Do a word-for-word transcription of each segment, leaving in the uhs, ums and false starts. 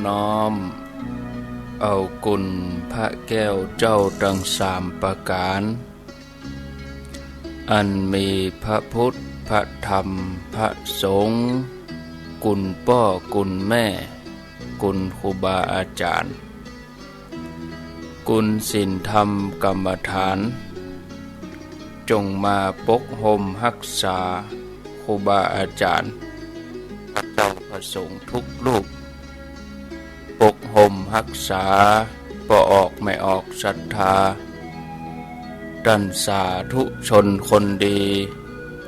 น้อมเอาคุณพระแก้วเจ้าตังสามประก๋าน อันมีพระพุทธ พระธรรม พระสงฆ์ คุณป้อ คุณแม่ คุณครูบาอาจ๋ารย์ คุณศีลธรรมกรรมฐาน จงมาปกห่มฮักษาครูบาอาจ๋ารย์ พระเจ้าพระสงฆ์ทุกรูป ปกห่มฮักษาป้อออกแม่ออกศรัทธา ต้านสาธุชนคนดี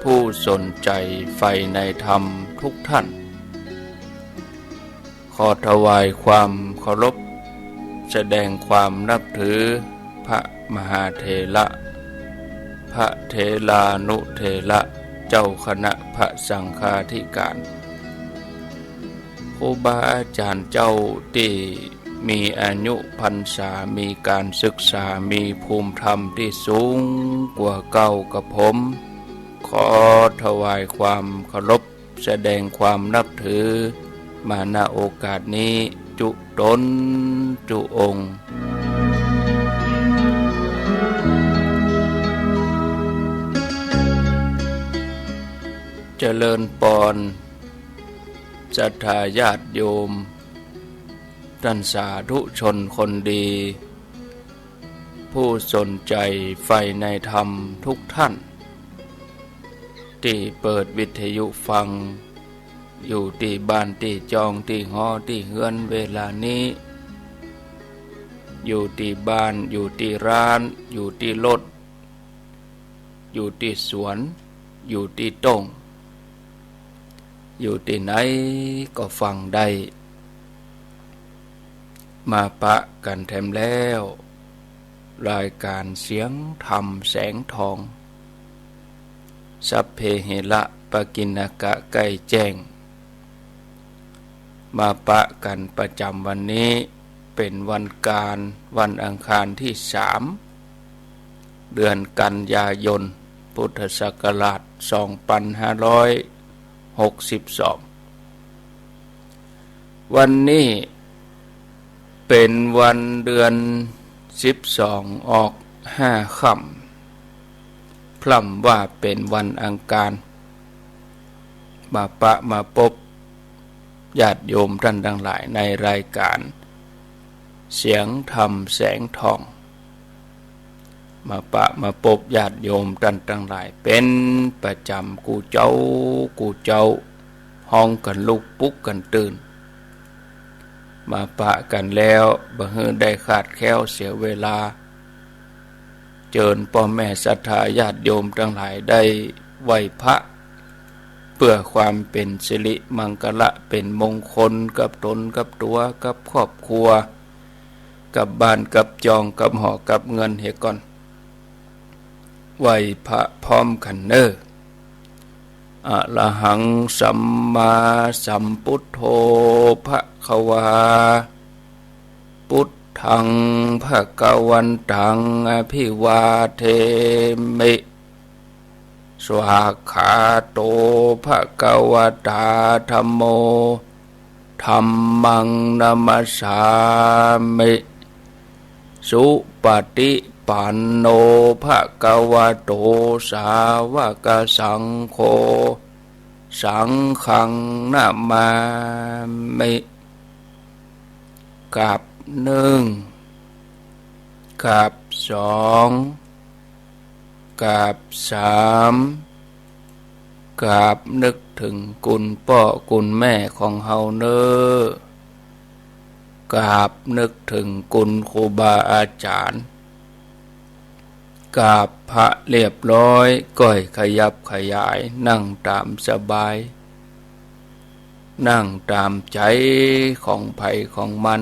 ผู้สนใจ๋ใฝ่ในธรรมทุกท่าน ขอถวายความเคารพ แสดงความนับถือพระมหาเถระ พระเถรานุเถระ เจ้าคณะพระสังฆาธิการ ครูบาอาจ๋ารย์เจ้าตี้มีอายุพรรษา มีก๋านศึกษา มีภูมิธรรมตี้สูงกว่าเก้ากับผม ขอถวายความเคารพ แสดงความนับถือมา ณ โอกาสนี้จุ๊ตนจุ๊องค์ เจริญปอน ศรัทธาญาติโยม ต้านสาธุชนคนดี ผู้สนใจ๋ใฝ่ในธรรมทุกท่าน ตี้เปิดวิทยุฟัง อยู่ตี้บ้านตี้จองตี้หอตี้เฮือนเวลานี้ อยู่ตี้บ้าน อยู่ตี้ร้าน อยู่ตี้รถ อยู่ตี้สวน อยู่ตี้ต้ง อยู่ตี้ไหนก็ฟังได้ มาปะกั๋นแถมแล้ว รายก๋านเสียงธรรมแสงทอง สัพเพเหระปกิณณกะ ใก้แจ้ง มาปะกั๋นประจ๋ำวันนี้ เป๋นวันก๋าน วันอังคารตี้สาม เดือนกันยายน พุทธศักราชสองปันห้าร้อยหกสิบสอง วันนี้เป๋นวันเดือนสิบสองออกห้าค่ำ พร่ำว่าเป๋นวันอังคาร มาปะมาปบญาติโยมต้านตังหลายในรายก๋านเสียงธรรมแสงทอง มาปะมาปบญาติโยมต้านตังหลายเป๋นประจ๋ำกู้เจ๊ากู้เจ๊า ฮ้องกั๋นลุกปลุกกั๋นตื่น มาปะกั๋นแล้วบ่หื้อได้ขาดแคล้วเสียเวลา เจิญป้อแม่ศรัทธาญาติโยมตังหลายได้ไหว้พระ เปื้อความเป๋นสิริมังคละ เป๋นมงคลกับต๋นกับตั๋ว กับครอบครัว กับบ้านกับจอง กับหอกับเฮือนเหียก่อน ไหว้พระพร้อมกั๋นเน่อ อะระหังสัมมาสัมพุทโธภะคะวา พุทธังภะคะวันตังอะภิวาเทมิ สวากขาโตภะคะวะตาธัมโม ธัมมังนะมัสสามิ สุปะฏิปันโนภะคะวะโตสาวะกะสังโฆ สังฆังนะมามิ กราบนึ่ง กราบสอง กราบสาม กราบนึกเถิงคุณป้อคุณแม่ของเฮาเน่อ กราบนึกเถิงคุณครูบาอาจ๋ารย์ กราบพระเรียบร้อย ก้อยขยับขยาย นั่งต๋ามสบาย นั่งต๋ามใจ๋ของใผของมัน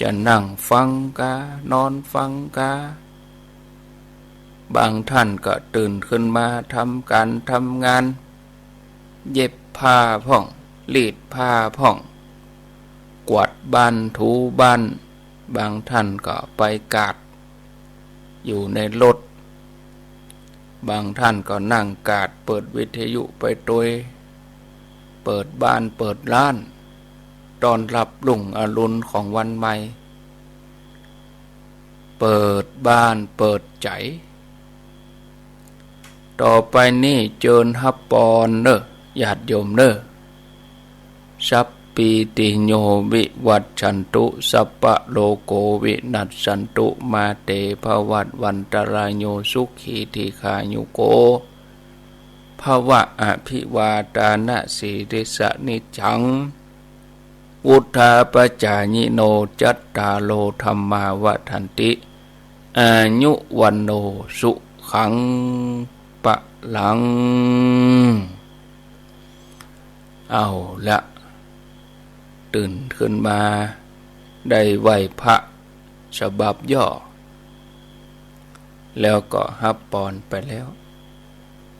จะนั่งฟังกา นอนฟังกา บางต้านก็ตื่นขึ้นมาทำก๋านทำงาน เย็บผ้าพ่อง รีดผ้าพ่อง กวาดบ้านถูบ้าน บางต้านก็ไปกาดอยู่ในรถ บางต้านก็นั่งกาดเปิดวิทยุไปตวย เปิดบ้านเปิดร้าน ต้อนฮับรุ่งอรุณของวันใหม่ เปิดบ้านเปิดใจ๋ ต่อไปนี้เจิญฮับปอนเน่อ ญาติโยมเน่อ สัพพีติโยวิวัชชันตุ สัพพะโรโควินัสสันตุ มาเตภวัตวันตรายโย สุขีทีฆายุโกภวะ อภิวาทานะสีลิสสะนิจจัง วุฑฒาปจายิโน จัตตาโรธัมมาวัฑฒันติ อายุวัณโณสุขังพะลัง เอาละ ตื่นขึ้นมา ได้ไหว้พระฉบับย่อ แล้วก็ฮับปอนไปแล้ว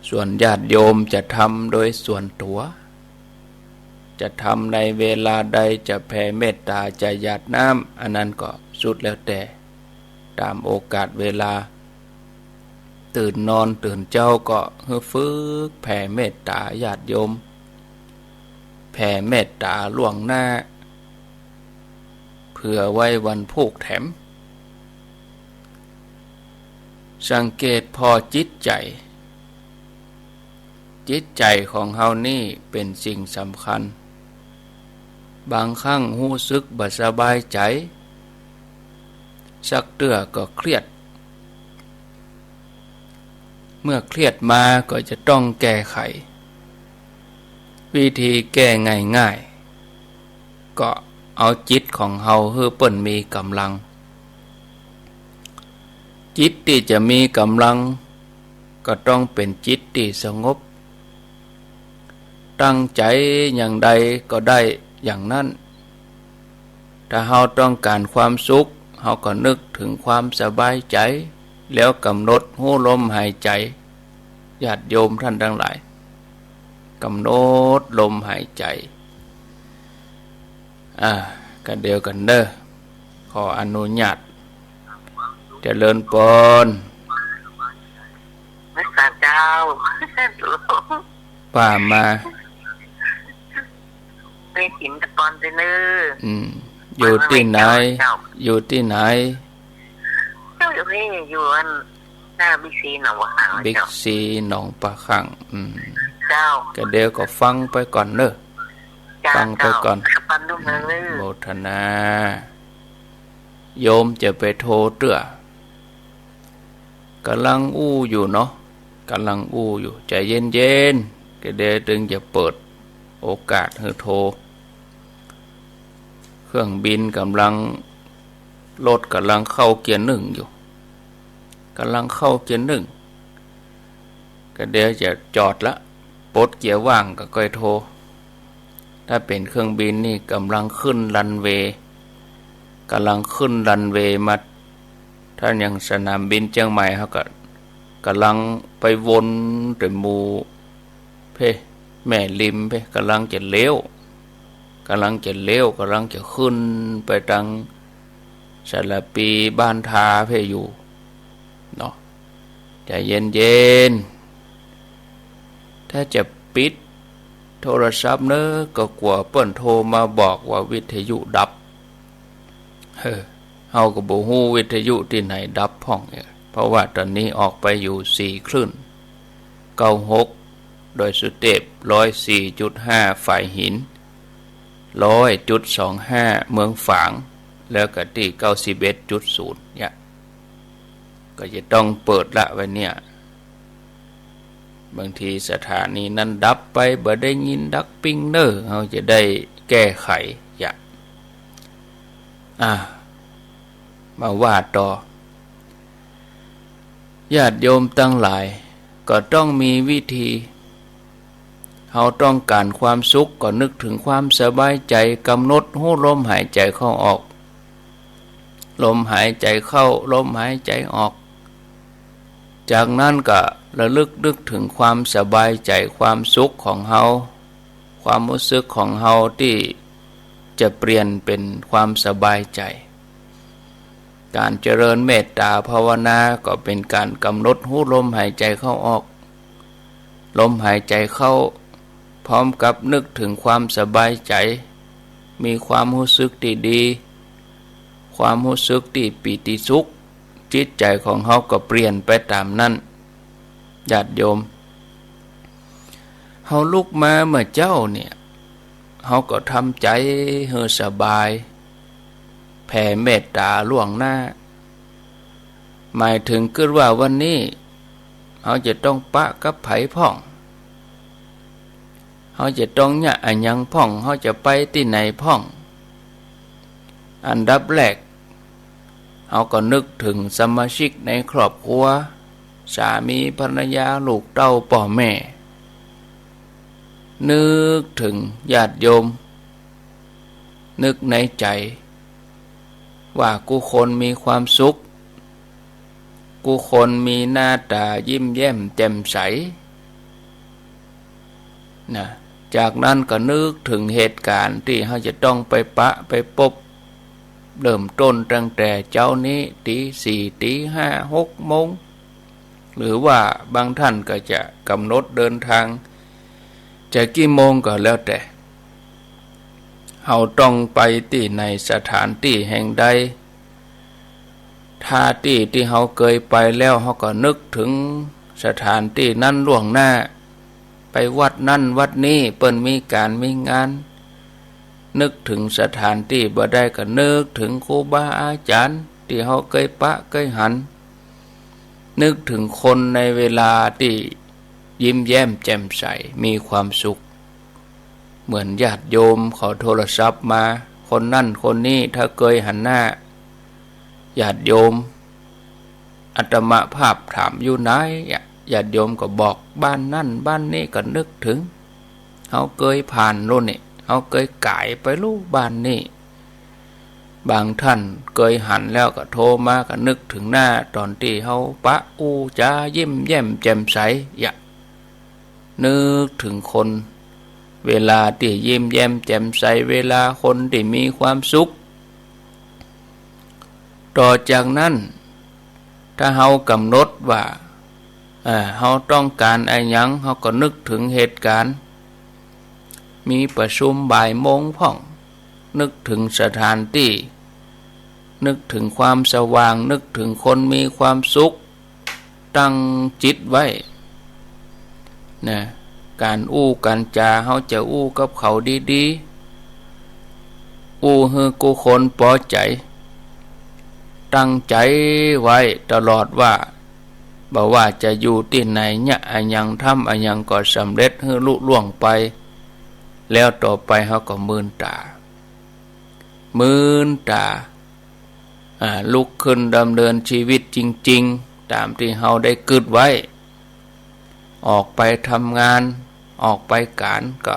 ส่วนญาติโยมจะทำโดยส่วนตั๋ว จะทำในเวลาใด จะแผ่เมตตา จะหยาดน้ำ อันนั้นก็สุดแล้วแต่ ต๋ามโอกาสเวลา ตื่นนอนตื่นเจ๊าก็หื้อฝึกแผ่เมตตาญาติโยม แผ่เมตตาล่วงหน้า เผื่อไว้วันพูกแถม สังเกตผ่อจิตใจ๋ จิตใจ๋ของเฮานี่เป๋นสิ่งสำคัญ บางครั้งฮู้สึกบ่สบายใจ๋ สักเตื้อก็เครียด เมื่อเครียดมาก็จะต้องแก้ไข วิธีแก้ง่ายๆ ก็เอาจิตของเฮาหื้อเปิ้นมีก๋ำลัง จิตตี้จะมีก๋ำลัง ก็ต้องเป๋นจิตตี้สงบ ตั้งใจ๋อย่างใดก็ได้อย่างนั้น ถ้าเฮาต้องก๋านความสุข เฮาก็นึกเถิงความสบายใจ๋ แล้วก๋ำหนดฮู้ลมหายใจ๋ ญาติโยมต้านตังหลาย ก๋ำหนดลมหายใจ๋ อ่า ก็เดี๋ยวก่อนเน่อ ขออนุญาต เจริญปอน พระเจ้า ว่ามา ได้สินตะปอนไปเน่อ อืม อยู่ตี้ไหน เจ้า อยู่ตี้ไหน เจ้าอยู่นี่ อยู่อันหน้าบิ๊กซีหนองปลาขั่ง บิ๊กซีหนองปลาขั่ง อืม เจ้า ก็เดี๋ยวก็ฟังไปก่อนเน่อ เจ้า ฟังไปก่อน เจ้า ตะปอนลูกเน่อ โมทนา โยมจะไปโทรเตื้อ ก๋ำลังอู้อยู่เนาะ ก๋ำลังอู้อยู่ ใจ๋เย็นๆ ก็เดี๋ยวตึงจะเปิดโอกาสหื้อโทร เครื่องบินก๋ำลัง รถก๋ำลังเข้าเกียร์หนึ่งอยู่ ก๋ำลังเข้าเกียร์หนึ่ง ก็เดี๋ยวจะจอดละ ปลดเกียร์ว่างก็ก้อยโทร ถ้าเป๋นเครื่องบินนี่ก๋ำลังขึ้นรันเวย์ ก๋ำลังขึ้นรันเวย์มา ถ้าอย่างสนามบินเจียงใหม่เฮาก็ก๋ำลังไปวนแต่หมู่เพ่ แม่ริมเพ่ ก๋ำลังจะเลี้ยว ก๋ำลังจะเลี้ยว ก๋ำลังจะขึ้นไปตางสารภี บ้านทาเพ่อยู่เนาะ ใจ๋เย็นๆ ถ้าจะปิดโทรศัพท์เน่อ ก็กั๋วเปิ้นโทรมาบอกว่าวิทยุดับ เออ เฮาก็บ่ฮู้วิทยุตี้ไหนดับพ่องเออ เพราะว่าต๋อนนี้ออกไปอยู่สี่คลื่น เก้าหก ดอยสุเตพ ร้อยสี่จุดห้า ฝายหิน ร้อยจุดสองห้า เมืองฝาง แล้วก็ตี้ เก้าสิบเอ็ดจุดศูนย์ เนี่ย ก็จะต้องเปิดละไว้เนี่ย บางทีสถานีนั้นดับไป บ่ได้ยินดักปิ้งเน่อ เฮาจะได้แก้ไข อย่า อ่ะ มาว่าต่อ ญาติโยมตังหลาย ก็ต้องมีวิธี เฮาต้องก๋านความสุข ก็นึกเถิงความสบายใจ๋ ก๋ำหนดฮู้ลมหายใจ๋เข้าออก ลมหายใจ๋เข้า ลมหายใจ๋ออก จากนั้นก็ระลึกนึกเถิงความสบายใจ๋ ความสุขของเฮา ความฮู้สึกของเฮาตี้จะเปลี่ยนเป๋นความสบายใจ๋ ก๋านเจริญเมตตาภาวนาก็เป๋นก๋านก๋ำหนดฮู้ลมหายใจ๋เข้าออก ลมหายใจ๋เข้า พร้อมกับนึกเถิงความสบายใจ๋ มีความฮู้สึกตี้ดี ความฮู้สึกตี้ปีติสุข จิตใจ๋ของเฮาก็เปลี่ยนไปต๋ามนั้น ญาติโยม เฮาลุกมาเมื่อเจ๊าเนี่ย เฮาก็ทำใจ๋หื้อสบาย แผ่เมตต๋าล่วงหน้า หมายเถิงกึ๊ดว่าวันนี้ เฮาจะต้องปะกับใผพ่อง เฮาจะต้องเยียะอะหยังพ่อง เฮาจะไปตี้ไหนพ่อง อันดับแรก เฮาก็นึกเถิงสมาชิกในครอบครัว สามี ภรรยา ลูกเต้า ป้อแม่ นึกเถิงญาติโยม นึกในใจ๋ ว่ากู้คนมีความสุข กู้คนมีหน้าต๋ายิ้มแย้มแจ่มใส นะ จากนั้นก็นึกเถิงเหตุก๋ารณ์ตี้เฮาจะต้องไปปะไปปบ เริ่มต้นตั้งแต่เจ๊านี้ ตี๋สี่ ตี๋ห้า หกโมง หรือว่าบางท่านก็จะก๋ำหนดเดินตาง จะกี่โมงก็แล้วแต่ เฮาต้องไปตี้ไหน สถานตี้แห่งใด ถ้าตี้ตี้เฮาเกยไปแล้ว เฮาก็นึกเถิงสถานตี้นั้นล่วงหน้า ไปวัดนั้นวัดนี้ เปิ้นมีก๋านมีงาน นึกเถิงสถานตี้ บ่ได้ก็นึกเถิงครูบาอาจ๋ารย์ตี้เฮาเกยปะเกยหัน นึกเถิงคนในเวลาตี้ยิ้มแย้มแจ่มใส มีความสุข เหมือนญาติโยมเขาโทรศัพท์มา คนนั้นคนนี้ ถ้าเกยหันหน้า ญาติโยม อาตมาภาพถามอยู่ไหนอะ ญาติโยมก็บอกบ้านนั้นบ้านนี้ ก็นึกเถิง เฮาเกยผ่านลู้นี่ เฮาเกยก๋ายไปลู้บ้านนี้ บางท่านเกยหันแล้วก็โทรมา ก็นึกเถิงหน้าต๋อนตี้เฮาปะอู้จ๋ายิ้มแย้มแจ่มใส อย่า นึกเถิงคน เวลาตี้ยิ้มแย้มแจ่มใส เวลาคนตี้มีความสุข ต่อจากนั้น ถ้าเฮากำหนดว่า เอ่อ เฮาต้องก๋านอะหยัง เฮาก็นึกเถิงเหตุก๋ารณ์ มีประชุมบ่ายโมงพ่อง นึกเถิงสถานตี้ นึกเถิงความสว่าง นึกเถิงคนมีความสุข ตั้งจิตไว้ นะ ก๋านอู้ก๋านจ๋า เฮาจะอู้กับเขาดีๆ อู้หื้อกู้คนปอใจ๋ ตั้งใจ๋ไว้ตลอดว่า บ่ว่าจะอยู่ตี้ไหน เยียะอะหยัง ทำอะหยังก็สำเร็จหื้อลุล่วงไป แล้วต่อไปเฮาก็มืนต๋า มืนต๋า อ่า ลุกขึ้นดำเนินชีวิตจริงๆ ต๋ามตี้เฮาได้กึ๊ดไว้ ออกไปทำงาน ออกไปก๋าน ก็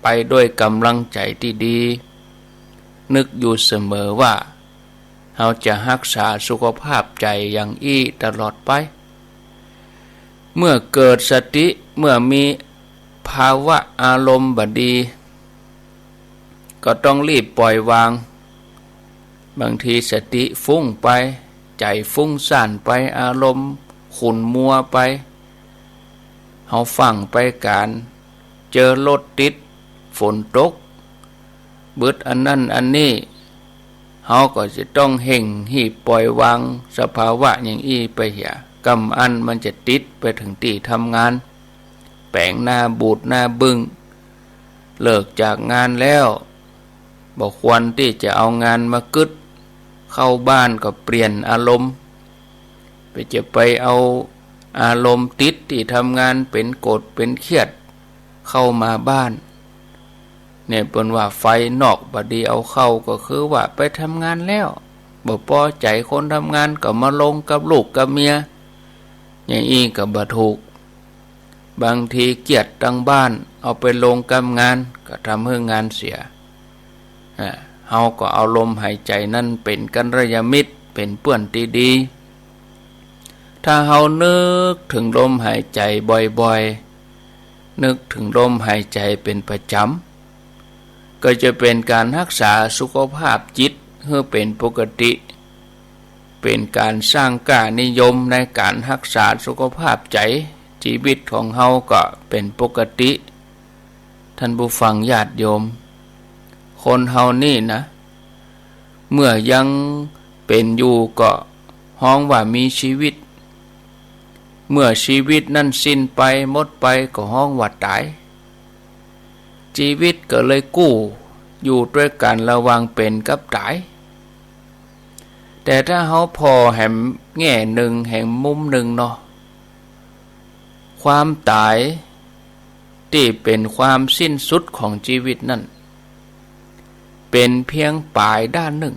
ไปด้วยก๋ำลังใจ๋ตี้ดี นึกอยู่เสมอว่า เฮาจะฮักษาสุขภาพใจ๋อย่างอี้ตลอดไป เมื่อเกิดสติ เมื่อมีภาวะอารมณ์บ่ดี ก็ต้องรีบปล่อยวาง บางทีสติฟุ้งไป ใจ๋ฟุ้งซ่านไป อารมณ์ขุ่นมัวไป เฮาฟั่งไปก๋าน เจอรถติด ฝนตก บึดอันนั้นอันนี้ เฮาก็จะต้องเฮ่งหีบปล่อยวางสภาวะอย่างอี้ไปเหีย ก่ำอั้นมันจะติดไปเถิงตี้ทำงาน แป๋งหน้าบูดหน้าบึ้ง เลิกจากงานแล้ว บ่ควรตี้จะเอางานมากึ๊ด เข้าบ้านก็เปลี่ยนอารมณ์ ไปจะไปเอาอารมณ์ติดตี้ทำงาน เป๋นโกรธเป๋นเครียด เข้ามาบ้าน เนี่ยเปิ้นว่าไฟนอกบ่ดีเอาเข้า ก็คือว่าไปทำงานแล้ว บ่ปอใจ๋คนทำงานก็มาลงกับลูกกับเมีย อย่างอี้ก็บ่ถูก บางทีเครียดตังบ้าน เอาไปลงกับงาน ก็ทำหื้องานเสีย อ่า เฮาก็เอาลมหายใจ๋นั้นเป๋นกัลยาณมิตร เป๋นเปื้อนตี้ดี ถ้าเฮานึกเถิงลมหายใจ๋บ่อยๆ นึกเถิงลมหายใจ๋เป๋นประจ๋ำ ก็จะเป๋นก๋านฮักษาสุขภาพจิตหื้อเป๋นปกติ เป๋นก๋านสร้างก้านิยมในก๋านฮักษาสุขภาพใจ๋ จีวิตของเฮาก็เป๋นปกติ ท่านผู้ฟังญาติโยม คนเฮานี่นะ เมื่อยังเป๋นอยู่ก็ฮ้องว่ามีจีวิต เมื่อจีวิตนั้นสิ้นไปหมดไปก็ฮ้องว่าต๋าย จีวิตก็เลยกู้อยู่ตวยกั๋นระหว่างเป๋นกับต๋าย แต่ถ้าเฮาผ่อแหมแง่นึ่งแหมมุมนึ่งเนาะ ความต๋ายตี้เป๋นความสิ้นสุดของจีวิตนั้น เป๋นเปียงป๋ายด้านนึ่ง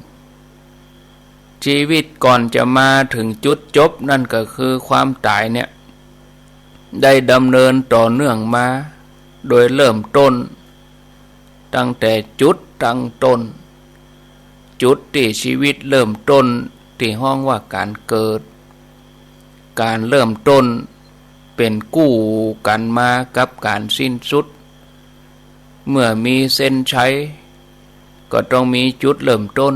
จีวิตก่อนจะมาเถิงจุดจบนั้นก็คือความต๋ายเนี่ย ได้ดำเนินต่อเนื่องมา โดยเริ่มต้น ตั้งแต่จุดตั้งต้น จุดตี้จีวิตเริ่มต้น ตี้ฮ้องว่าก๋านเกิด ก๋านเริ่มต้นเป๋นกู้กั๋นมากับก๋านสิ้นสุด เมื่อมีเส้นชัย ก็ต้องมีจุดเริ่มต้น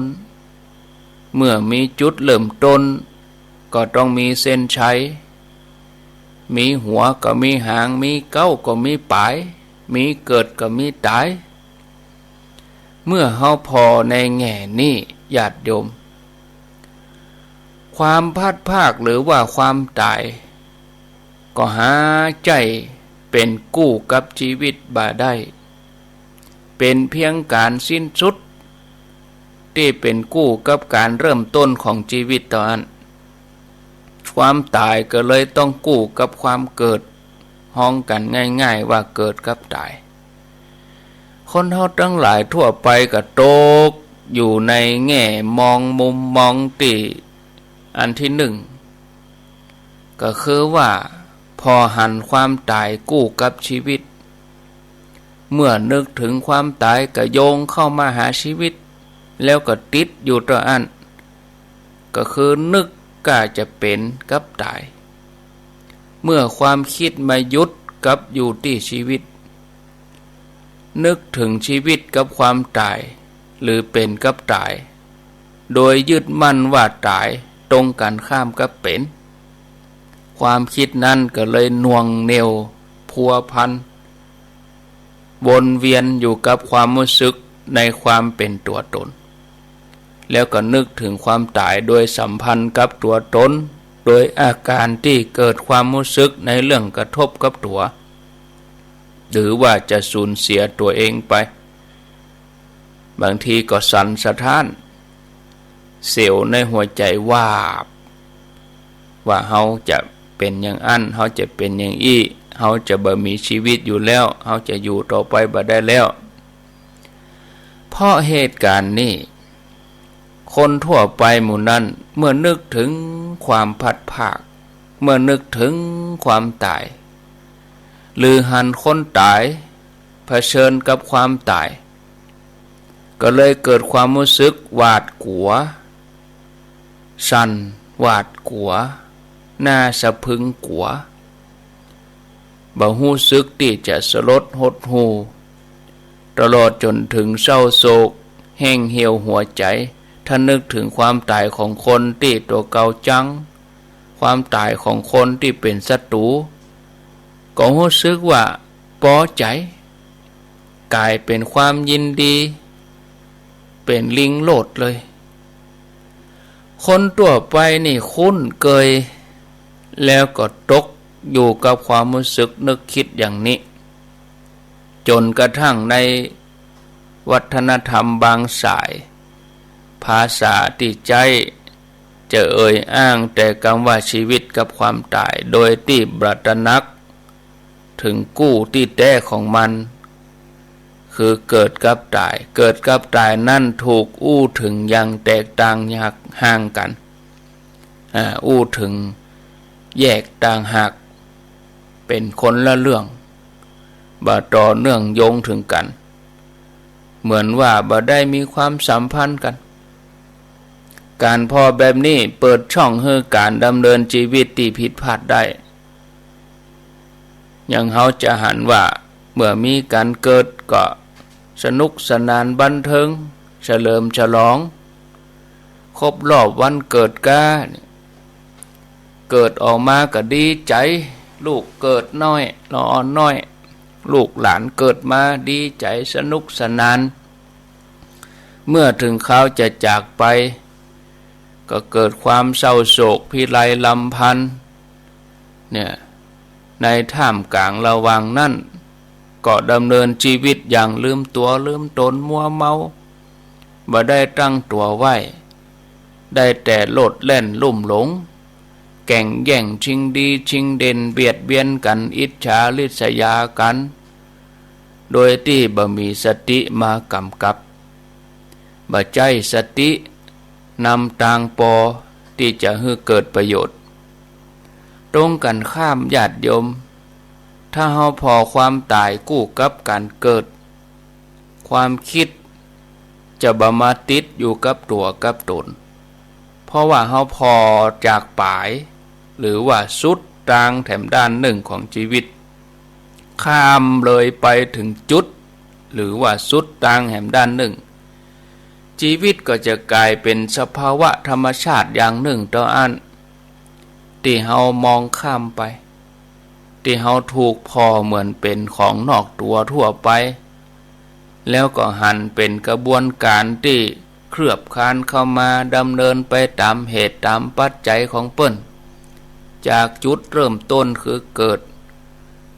เมื่อมีจุดเริ่มต้น ก็ต้องมีเส้นชัย มีหัวก็มีหาง มีเก๊าก็มีป๋าย มีเกิดก็มีต๋าย เมื่อเฮาผ่อในแง่นี้ ญาติโยม ความพลัดพรากหรือว่าความต๋าย ก็หาใจ้เป๋นกู้กับจีวิตบ่ได้ เป๋นเปียงก๋านสิ้นสุด ตี้เป๋นกู้กับก๋านเริ่มต้นของจีวิตเต้าอั้น ความต๋ายก็เลยต้องกู้กับความเกิด ฮ้องกั๋นง่ายๆ ว่าเกิดกับต๋าย คนเฮาตังหลายทั่วไปก็ตกอยู่ในแง่มองมุมมองตี้อันตี้นึ่ง ก็คือว่าผ่อหันความต๋ายกู้กับจีวิต เมื่อนึกเถิงความต๋ายก็โยงเข้ามาหาจีวิต แล้วก็ติดอยู่เต้าอั้น ก็คือนึกก้าจะเป๋นกับต๋าย เมื่อความกึ๊ดมาหยุดกับอยู่ตี้จีวิต นึกเถิงจีวิตกับความต๋าย หรือเป๋นกับต๋าย โดยยึดมั่นว่าต๋ายตรงกั๋นข้ามกับเป๋น ความกึ๊ดนั้นก็เลยหน่วงเหนี่ยวพัวพัน วนเวียนอยู่กับความฮู้สึกในความเป๋นตั๋วต๋น แล้วก็นึกเถิงความต๋ายโดยสัมพันธ์กับตั๋วต๋น โดยอาก๋านตี้เกิดความฮู้สึกในเรื่องกระทบกับตั๋ว หรือว่าจะสูญเสียตั๋วเองไป บางทีก็สั่นสะท้าน เสียวในหัวใจ๋วาบ ว่าเฮาจะเป๋นอย่างอั้น เฮาจะเป๋นอย่างอี้ เฮาจะบ่มีจีวิตอยู่แล้ว เฮาจะอยู่ต่อไปบ่ได้แล้ว เพราะเหตุก๋ารณ์นี้ คนทั่วไปหมู่นั้นเมื่อนึกเถิงความพลัดพราก เมื่อนึกเถิงความต๋าย หรือหันคนต๋ายเผชิญกับความต๋าย ก็เลยเกิดความฮู้สึกหวาดกั๋ว สั่นหวาดกั๋ว น่าสะพรึงกั๋ว บ่ฮู้สึกตี้จะสลดหดหู่ ตลอดจ๋นเถิงเศร้าโศก แห้งเหี่ยวหัวใจ๋ ถ้านึกเถิงความต๋ายของคนตี้ตั๋วเก่าจั๊ง ความต๋ายของคนตี้เป๋นศัตรู๋ ก็ฮู้สึกว่าปอใจ๋ ก๋ายเป๋นความยินดี เป๋นลิงโลดเลย คนทั่วไปนี่คุ้นเกย แล้วก็ตกอยู่กับความฮู้สึกนึกกึ๊ดอย่างนี้ จ๋นกระทั่งในวัฒนธรรมบางสาย ภาษาตี้ใจ๊จะเอ่ยอ้างแต่กำว่าจีวิตกับความต๋าย โดยตี้บ่ตระหนักเถิงกู้ตี้แต๊ของมัน คือเกิดกับต๋าย เกิดกับต๋ายนั้นถูกอู้เถิงอย่างแตกต่างหากห่างกั๋น อ่า อู้เถิงแยกต่างหาก เป๋นคนละเรื่อง บ่ต่อเนื่องโยงเถิงกั๋น เหมือนว่าบ่ได้มีความสัมพันธ์กั๋น ก๋านผ่อแบบนี้เปิดช่องหื้อก๋านดำเนินจีวิตตี้ผิดพลาดได้ อย่างเฮาจะหันว่า เมื่อมีก๋านเกิดก็สนุกสนานบันเทิง เฉลิมฉลอง ครบรอบวันเกิดก้า เกิดออกมาก็ดีใจ๋ ลูกเกิดน้อย ละอ่อนน้อย ลูกหลานเกิดมาดีใจ๋ สนุกสนาน เมื่อเถิงคราวจะจากไป ก็เกิดความเศร้าโศกพิไรรำพัน เนี่ย ในท่ามกลางระหว่างนั้น ก็ดำเนินชีวิตอย่างลืมตั๋วลืมต๋นมัวเมา บ่ได้ตั้งตั๋วไว้ ได้แต่โลดแล่นลุ่มหลง แก่งแย่งชิงดีชิงเด่น เบียดเบียนกั๋น อิจฉาริษยากั๋น โดยตี้บ่มีสติมากำกับ บ่ใจ๊สตินำตางปอตี้จะหื้อเกิดประโยชน์ ตรงกั๋นข้ามญาติโยม ถ้าเฮาผ่อความต๋ายกู้กับก๋านเกิด ความกึ๊ดจะบ่มาติดอยู่กับตั๋วกับต๋น เพราะว่าเฮาผ่อจากป๋าย หรือว่าสุดตางแถมด้านนึ่งของจีวิต ข้ามเลยไปเถิงจุด หรือว่าสุดตางแถมด้านนึ่ง จีวิตก็จะก๋ายเป๋นสภาวะธรรมชาติอย่างนึ่งเต้าอั้น ตี้เฮามองข้ามไป ตี้เฮาถูกผ่อเหมือนเป๋นของนอกตั๋วทั่วไป แล้วก็หันเป๋นกระบวนก๋านตี้เคลือบคลานเข้ามา ดำเนินไปต๋ามเหตุต๋ามปัจจัยของเปิ้น จากจุดเริ่มต้นคือเกิด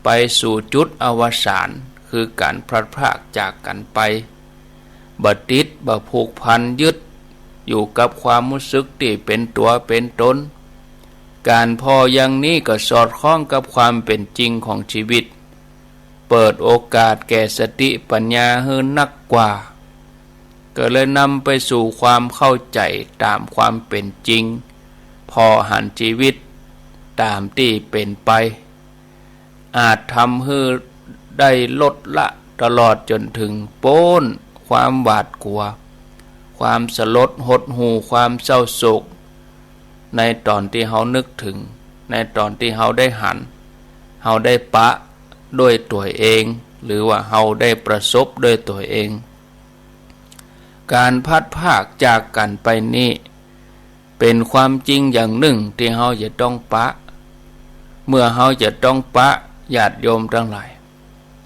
ไปสู่จุดอวสาน คือก๋านพลัดพรากจากกั๋นไป บ่ติด บ่ผูกพันยึดอยู่กับความฮู้สึกตี้เป๋นตั๋วเป๋นต๋น ก๋านผ่ออย่างนี้ก็สอดคล้องกับความเป๋นจริงของจีวิต เปิดโอกาสแก่สติปัญญาหื้อนักกว่า ก็เลยนำไปสู่ความเข้าใจ๋ต๋ามความเป๋นจริง ผ่อหันจีวิตต๋ามตี้เป๋นไป อาจทำหื้อได้ลดละตลอดจ๋นเถิงป๊นความหวาดกั๋ว ความสลดหดหู่ ความเศร้าโศก ในต๋อนตี้เฮานึกเถิง ในต๋อนตี้เฮาได้หัน เฮาได้ปะด้วยตั๋วเอง หรือว่าเฮาได้ประสบด้วยตั๋วเอง ก๋านพลัดพรากจากกั๋นไปนี้ เป๋นความจริงอย่างนึ่งตี้เฮาจะต้องปะ เมื่อเฮาจะต้องปะ ญาติโยมตังหลาย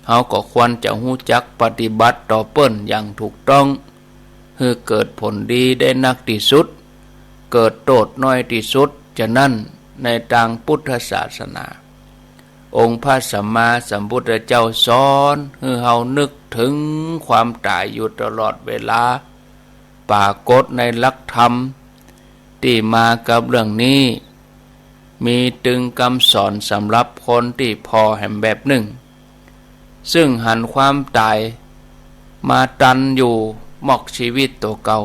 เฮาก็ควรจะฮู้จักปฏิบัติต่อเปิ้นอย่างถูกต้อง หื้อเกิดผลดีได้นักตี้สุด เกิดโต้ษน้อยตี้สุด ฉะนั้นในตางพุทธศาสนา องค์พระสัมมาสัมพุทธเจ้าสอนหื้อเฮานึกเถิงความต๋ายอยู่ตลอดเวลา ปรากฏในหลักธรรมตี้มากับเรื่องนี้ มีตึงกำสอนสำหรับคนตี้ผ่อแหมแบบนึ่ง ซึ่งหันความต๋ายมาตันอยู่มอกจีวิตตั๋วเก่า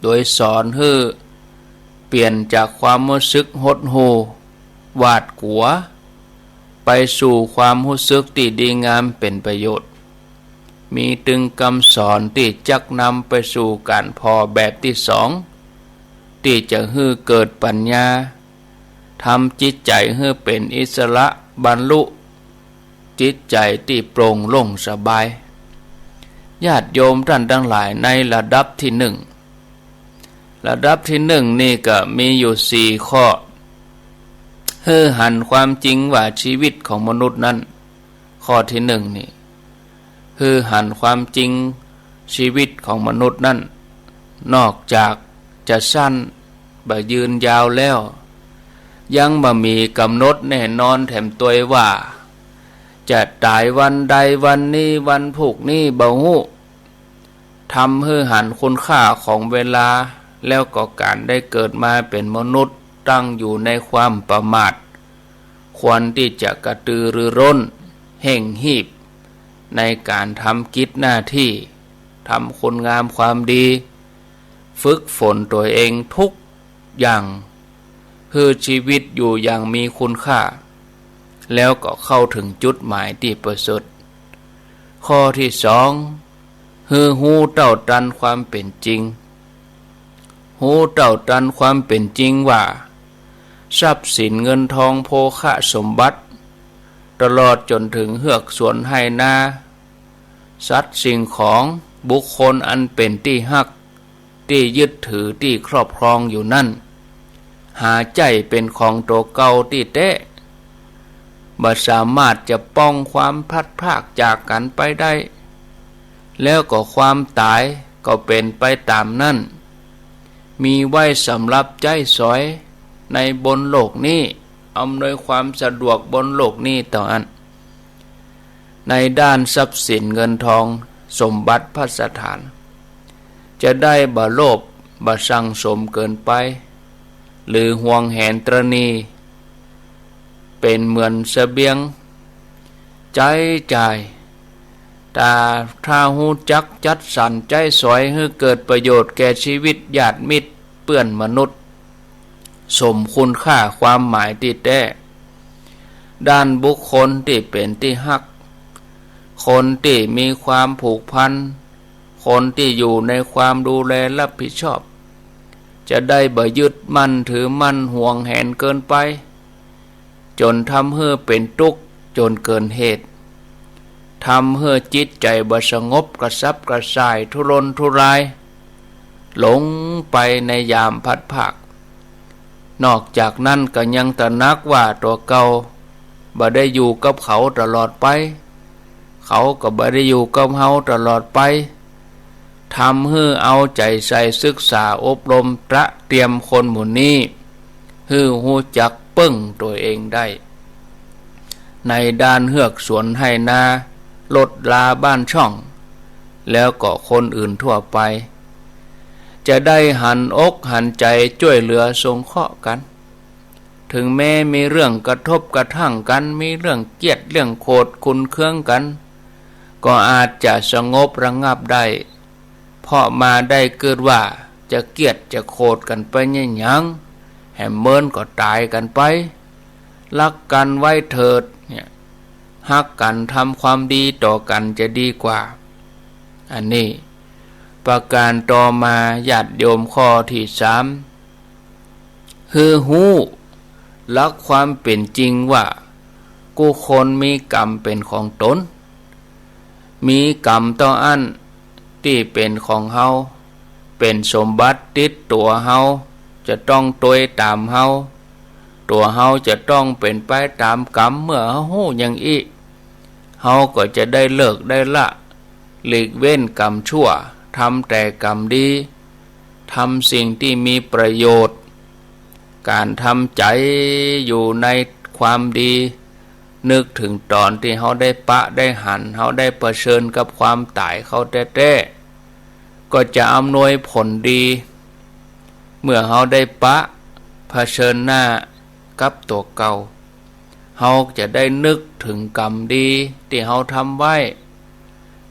โดยสอนหื้อเปลี่ยนจากความฮู้สึกหดหู่ หวาดกั๋ว ไปสู่ความฮู้สึกตี้ดีงามเป๋นประโยชน์ มีตึงกำสอนตี้จักนำไปสู่ก๋านผ่อแบบตี้สอง ตี้จะหื้อเกิดปัญญา ทำจิตใจ๋หื้อเป๋นอิสระ บรรลุจิตใจ๋ตี้โปร่งโล่งสบาย ญาติโยมต้านตังหลาย ในระดับตี้นึ่ง ระดับตี้นึ่งนี่ก็มีอยู่สี่ข้อ หื้อหันความจริงว่าจีวิตของมนุษย์นั้น ข้อตี้นึ่งนี่ หื้อหันความจริงจีวิตของมนุษย์นั้น นอกจากจะสั้น บ่ยืนยาวแล้ว ยังบ่มีก๋ำหนดแน่นอนแถมตวยว่า จะต๋ายวันใดวันนี้ วันพูกนี้บ่ฮู้ ทำหื้อหันคุณค่าของเวลา แล้วก็ก๋านได้เกิดมาเป๋นมนุษย์ ตั้งอยู่ในความประมาท ควรตี้จะกระตือรือร้น เฮ่งฮีบ ในก๋านทำกิจหน้าตี้ ทำคุณงามความดี ฝึกฝนตั๋วเองทุกอย่าง หื้อจีวิตอยู่อย่างมีคุณค่า แล้วก็เข้าเถิงจุดหมายตี้ประเสริฐ ข้อตี้สอง หื้อฮู้เต้าตันความเป๋นจริง ฮู้เต้าตันความเป๋นจริงว่า ทรัพย์สินเงินทองโภคสมบัติ ตลอดจ๋นเถิงเฮือกสวนไฮ่นา สัตว์สิ่งของ บุคคลอันเป๋นตี้ฮัก ตี้ยึดถือ ตี้ครอบครองอยู่นั้น หาใจ้เป๋นของตั๋วเก่าตี้แต๊ บ่สามารถจะป้องความพลัดพรากจากกั๋นไปได้ แล้วก็ความต๋าย ก็เป๋นไปต๋ามนั้น มีไว้สำหรับใจ๊สอยในบนโลกนี้ อำนวยความสะดวกบนโลกนี้เต้าอั้น ในด้านทรัพย์สินเงินทองสมบัติภัสถาน จะได้บ่โลภบ่สั่งสมเกินไป หรือหวงแหนตระหนี่ เป๋นเหมือนเสบียงใจ๊จ่าย แต่ถ้าฮู้จักจัดสรรใจ๊สอยหื้อเกิดประโยชน์แก่ชีวิตญาติมิตรเปื้อนมนุษย์ สมคุณค่าความหมายตี้แต๊ ด้านบุคคลตี้เป๋นตี้ฮัก คนตี้มีความผูกพัน คนตี้อยู่ในความดูแลรับผิดชอบ จะได้บ่ยึดมั่นถือมั่นหวงแหนเกินไป จ๋นทำหื้อเป๋นตุ๊กข์จ๋นเกินเหตุ ทำหื้อจิตใจ๋บ่สงบกระสับกระส่ายทุรนทุราย หลงไปในยามพลัดพราก นอกจากนั้นก็ยังตระหนักว่าตั๋วเก่าบ่ได้อยู่กับเขาตลอดไป เขาก็บ่ได้อยู่กับเฮาตลอดไป ทำหื้อเอาใจ๋ใส่ศึกษาอบรมตระเตรียมคนหมู่นี้ หื้อฮู้จักเปิ้งตั๋วเองได้ ในด้านเฮือกสวนไฮ่นา รถราบ้านช่อง แล้วก็คนอื่นทั่วไป จะได้หันอกหันใจ๋จ้วยเหลือสงเคราะห์กั๋น ถึงแม้มีเรื่องกระทบกระทั่งกั๋น มีเรื่องเคียดเรื่องโขดขุ่นเคืองกั๋น ก็อาจจะสงบระงับได้ เพราะบ่ได้กึ๊ดว่าจะเคียดจะโขดกั๋นไปเยียะหยัง แหมเมินก็ต๋ายกั๋นไป ฮักกั๋นไว้เถิด เนี่ย ฮักกั๋นทำความดีต่อกั๋นจะดีกว่า อันนี้ ประการต่อมาญาติโยมข้อตี้สาม หื้อฮู้หลักความเป๋นจริงว่ากู้คนมีกรรมเป๋นของต๋น มีกรรมเต้าอั้นตี้เป๋นของเฮา เป๋นสมบัติติดตั๋วเฮา จะต้องตวยต๋ามเฮา ตั๋วเฮาจะต้องเป๋นไปต๋ามกรรม เมื่อเฮาฮู้อย่างอี้ เฮาก็จะได้เลิกได้ละ หลีกเว้นกรรมชั่ว ทำแต่กรรมดี ทำสิ่งตี้มีประโยชน์ ก๋านทำใจ๋อยู่ในความดี นึกถึงต๋อนตี้เฮาได้ปะได้หัน เฮาได้เผชิญกับความต๋ายเข้าแต๊ๆ ก็จะอำนวยผลดี เมื่อเฮาได้ปะเผชิญหน้ากับตั๋วเก่า เฮาจะได้นึกถึงกรรมดีตี้เฮาทำไว้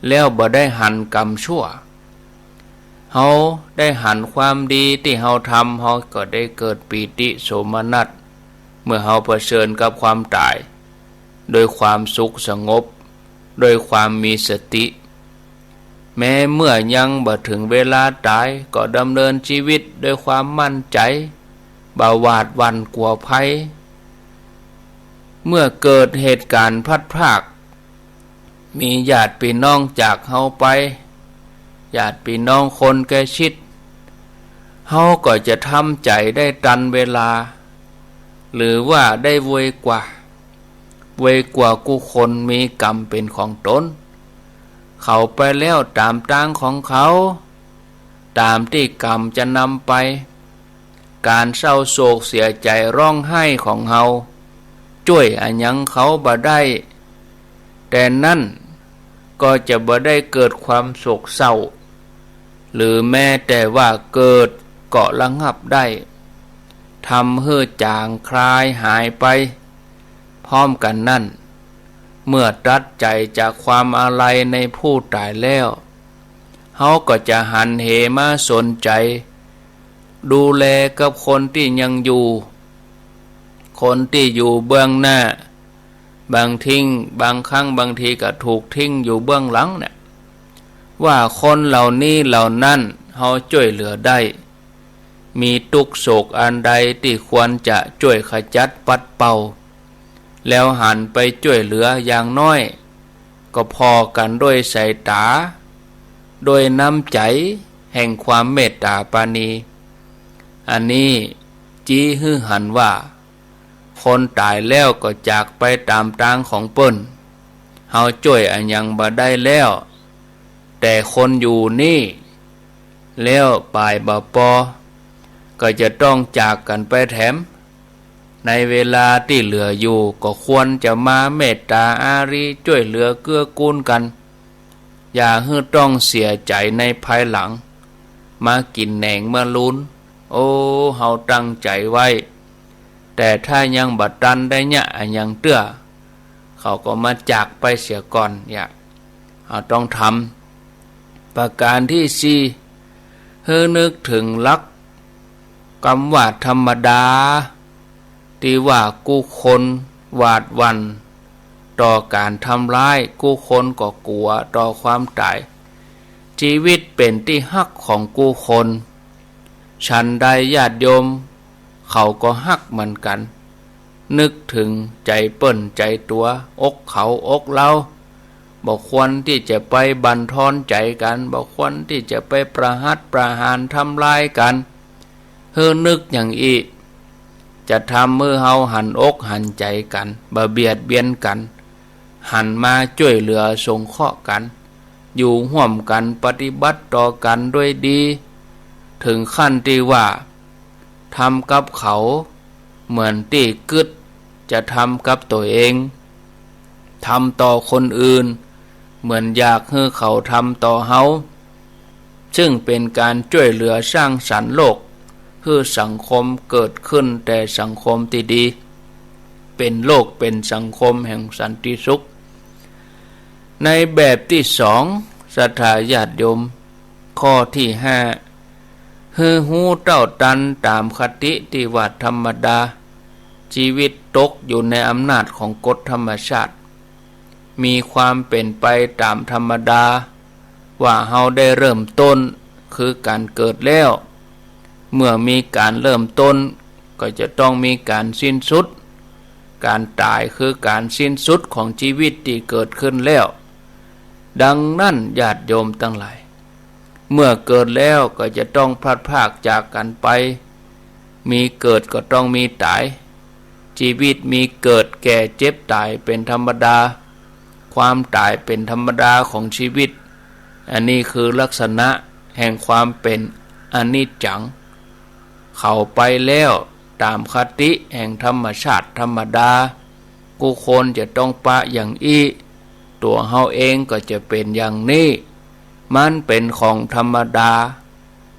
แล้วบ่ได้หันกรรมชั่ว เฮาได้หันความดีตี้เฮาทำ เฮาก็ได้เกิดปีติโสมนัส เมื่อเฮาเผชิญกับความต๋าย ด้วยความสุขสงบ ด้วยความมีสติ แม้เมื่อยังบ่ถึงเวลาต๋าย ก็ดำเนินชีวิตด้วยความมั่นใจ๋ บ่หวาดหวั่นกลัวภัย เมื่อเกิดเหตุก๋ารณ์พลัดพราก มีญาติปี้น้องจากเฮาไป ญาติปี้น้องคนใก้ชิด เฮาก็จะทำใจ๋ได้ตันเวลา หรือว่าได้ไวกว่า ไวกว่ากู้คนมีกรรมเป๋นของต๋น เขาไปแล้วต๋ามตางของเขา ต๋ามตี้กรรมจะนำไป ก๋านเศร้าโศกเสียใจ๋ฮ้องไห้ของเฮา จ้วยอะหยังเขาบ่ได้ แต่นั้นก็จะบ่ได้เกิดความโศกเศร้า หรือแม้แต่ว่าเกิดก็ระงับได้ ทำหื้อจางคลายหายไป พร้อมกั๋นนั้น เมื่อตัดใจ๋จากความอาลัยในผู้ต๋ายแล้ว เฮาก็จะหันเหมาสนใจ๋ ดูแลกับคนตี้ยังอยู่ คนตี้อยู่เบื้องหน้า บางทิ้ง บางครั้งบางทีก็ถูกทิ้งอยู่เบื้องหลังเนี่ย ว่าคนเหล่านี้เหล่านั้นเฮาจ้วยเหลือได้ มีตุ๊กข์โศกอันใดตี้ควรจะจ้วยขจัดปัดเป่า แล้วหันไปจ้วยเหลืออย่างน้อย ก็ผ่อกั๋นด้วยสายต๋า ด้วยน้ำใจ๋แห่งความเมตต๋าปราณี อันนี้ จี๊หื้อหันว่า คนต๋ายแล้วก็จากไปต๋ามตางของเปิ้น เฮาจ้วยอะหยังบ่ได้แล้ว แต่คนอยู่นี่ แล้วบ่ายบ่ปอ ก็จะต้องจากกั๋นไปแถม ในเวลาตี้เหลืออยู่ ก็ควรจะมาเมตต๋าอารีจ้วยเหลือเกื้อกูลกั๋น อย่าหื้อต้องเสียใจ๋ในภายหลัง มากิ๋นแหนงเมื่อลูน โอ้ เฮาตั้งใจ๋ไว้ แต่ถ้ายังบ่ตันได้เยียะอะหยังเตื้อ เขาก็มาจากไปเสียก่อน เนี่ย เฮาต้องทำ ประก๋านตี้สี่ หื้อนึกเถิงหลักกำว่าธรรมดา ตี้ว่ากู้คนหวาดหวั่นต่อก๋านทำร้าย กู้คนก็กั๋วต่อความต๋าย จีวิตเป๋นตี้ฮักของกู้คน ฉันใดญาติโยม เขาก็ฮักเหมือนกั๋น นึกเถิงใจ๋เปิ้นใจ๋ตั๋ว อกเขาอกเฮา บ่ควรตี้จะไปบั่นทอนใจ๋กั๋น บ่ควรตี้จะไปประหัตประหารทำร้ายกั๋น หื้อนึกอย่างอี้ จะทำหื้อเฮาหันอกหันใจ๋กั๋น บ่เบียดเบียนกั๋น หันมาจ้วยเหลือสงเคราะห์กั๋น อยู่ฮ่วมกั๋น ปฏิบัติต่อกั๋นด้วยดี เถิงขั้นตี้ว่า ทำกับเขาเหมือนตี้กึ๊ดจะทำกับตั๋วเอง ทำต่อคนอื่นเหมือนอยากหื้อเขาทำต่อเฮา ซึ่งเป๋นก๋านจ้วยเหลือสร้างสรรค์โลก หื้อสังคมเกิดขึ้นแต่สังคมตี้ดี เป๋นโลกเป๋นสังคมแห่งสันติสุข ในแบบตี้สอง ศรัทธาญาติโยม ข้อตี้ห้า หื้อฮู้เต้าตันต๋ามคติตี้ว่าธรรมดา จีวิตตกอยู่ในอำนาจของกฎธรรมชาติ มีความเป๋นไปต๋ามธรรมดา ว่าเฮาได้เริ่มต้น คือก๋านเกิดแล้ว เมื่อมีก๋านเริ่มต้น ก็จะต้องมีก๋านสิ้นสุด ก๋านต๋ายคือก๋านสิ้นสุดของจีวิตตี้เกิดขึ้นแล้ว ดังนั้นญาติโยมตังหลาย เมื่อเกิดแล้วก็จะต้องพลัดพรากจากกั๋นไป มีเกิดก็ต้องมีต๋าย จีวิตมีเกิดแก่เจ็บต๋ายเป๋นธรรมดา ความต๋ายเป๋นธรรมดาของจีวิต อันนี้คือลักษณะแห่งความเป๋นอนิจจัง เขาไปแล้วต๋ามคติแห่งธรรมชาติธรรมดา กู้คนจะต้องปะอย่างอี้ ตั๋วเฮาเองก็จะเป๋นอย่างนี้ มันเป๋นของธรรมดา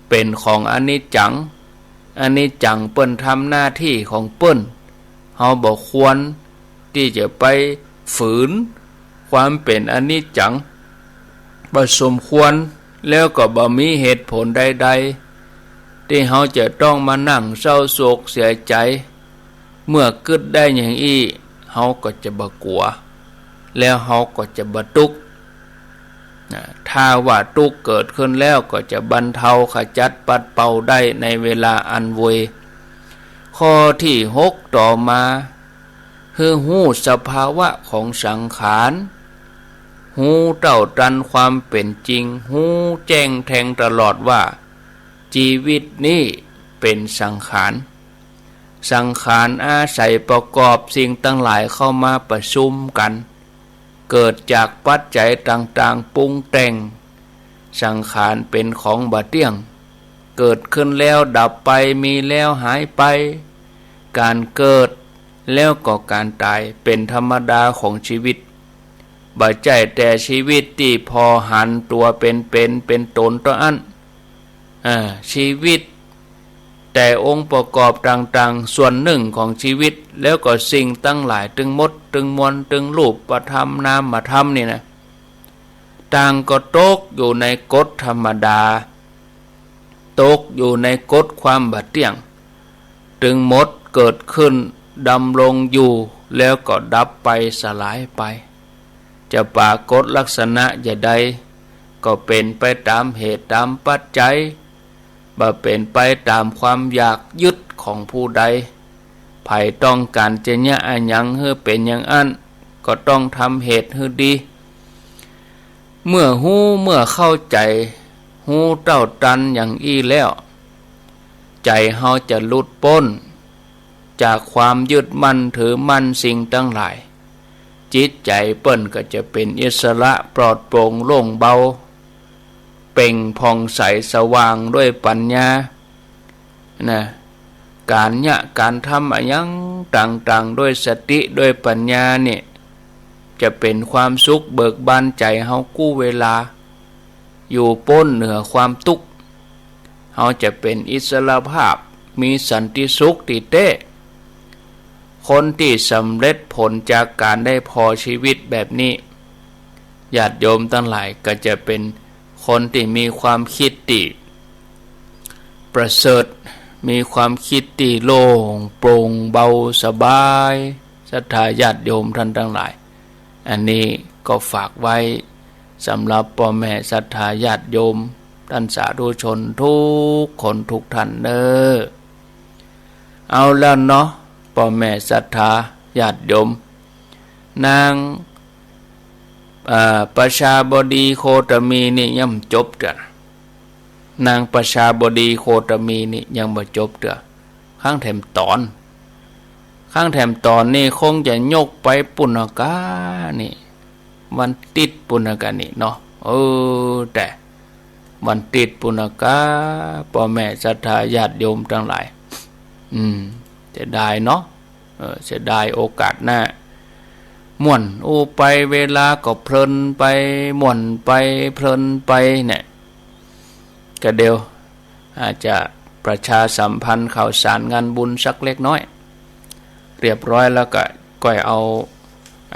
เป๋นของอนิจจัง อนิจจังเปิ้นทำหน้าตี้ของเปิ้น เฮาบ่ควรตี้จะไปฝืนความเป๋นอนิจจัง บ่สมควร แล้วก็บ่มีเหตุผลใดๆ ตี้เฮาจะต้องมานั่งเศร้าโศกเสียใจ๋ เมื่อกึ๊ดได้อย่างอี้ เฮาก็จะบ่กั๋ว แล้วเฮาก็จะบ่ตุ๊กข์ นะ ถ้าว่าตุ๊กข์เกิดขึ้นแล้วก็จะบรรเทาขจัดปัดเป่าได้ในเวลาอันไว ข้อตี้หกต่อมา หื้อฮู้สภาวะของสังขาร ฮู้เต้าตันความเป๋นจริง ฮู้แจ้งแทงตลอดว่า จีวิตนี้เป๋นสังขาร สังขารอาศัยประกอบสิ่งตังหลายเข้ามาประชุมกั๋น เกิดจากปัจจัยต่างๆ ปรุงแต่ง สังขารเป๋นของบ่เตี้ยง เกิดขึ้นแล้วดับไป มีแล้วหายไป ก๋านเกิดแล้วก็ก๋านต๋ายเป๋นธรรมดาของจีวิต บ่ใจ้แต่จีวิตตี้ผ่อหันตั๋วเป๋นๆ เป๋นต๋นเต้าอั้น อ่า จีวิต แต่องค์ประกอบต่างๆ ส่วนนึ่งของจีวิต แล้วก็สิ่งตังหลายตึงหมดตึงมวล ตึงรูปธรรมนามธรรมนี่นะ ต่างก็ตกอยู่ในกฎธรรมดา ตกอยู่ในกฎความบ่เตี้ยง ตึงหมดเกิดขึ้น ดำรงอยู่ แล้วก็ดับไปสลายไป จะปรากฏลักษณะจะใด ก็เป๋นไปต๋ามเหตุต๋ามปัจจัย บ่เป๋นไปต๋ามความอยากยึดของผู้ใด ใผต้องก๋านจะเยียะอะหยังหื้อเป๋นอย่างอั้น ก็ต้องทำเหตุหื้อดี เมื่อฮู้เมื่อเข้าใจ๋ ฮู้เต้าตันอย่างอี้แล้ว ใจ๋เฮาจะหลุดป๊นจากความยึดมั่นถือมั่นสิ่งตังหลาย จิตใจ๋เปิ้นก็จะเป๋นอิสระปลอดโปร่งโล่งเบา ปล่งผ่องใสสว่างด้วยปัญญา นะ ก๋านเยียะก๋านทำอะหยังต่างๆ ด้วยสติด้วยปัญญาเนี่ย จะเป๋นความสุขเบิกบานใจ๋เฮากู้เวลา อยู่ป๊นเหนือความตุ๊กข์ เฮาจะเป๋นอิสรภาพ มีสันติสุขตี้แต๊ คนตี้สำเร็จผลจากก๋านได้ผ่อชีวิตแบบนี้ ญาติโยมตังหลายก็จะเป๋นคนตี้มีความกึ๊ดตี้ประเสริฐ มีความกึ๊ดตี้โล่งโปร่งเบาสบาย ศรัทธาญาติโยมต้านตังหลาย อันนี้ก็ฝากไว้สำหรับป้อแม่ศรัทธาญาติโยม ต้านสาธุชนกู้คนกู้ต้านเน้อ เอาแล้วเนาะ ป้อแม่ศรัทธาญาติโยม นาง เอ่อ ประชาบดีโคตมีนี่ยังบ่จบเตื้อ นางประชาบดีโคตมีนี่ยังบ่จบเตื้อ คังแถมต๋อน คังแถมต๋อนนี่คงจะยกไปปุณกานี่ วันติ๊ดปุณกานี่เนาะ เออ แต่วันติ๊ดปุณกา ป้อแม่ศรัทธาญาติโยมตังหลาย อืม เสียดายเนาะ เออ เสียดายโอกาสหน้า ม่วนอู้ไป เวลาก็เพลินไป ม่วนไป เพลินไปเนี่ย ก็เดี๋ยว อาจจะประชาสัมพันธ์ข่าวสารงานบุญสักเล็กน้อย เรียบร้อยแล้วก็ก้อยเอา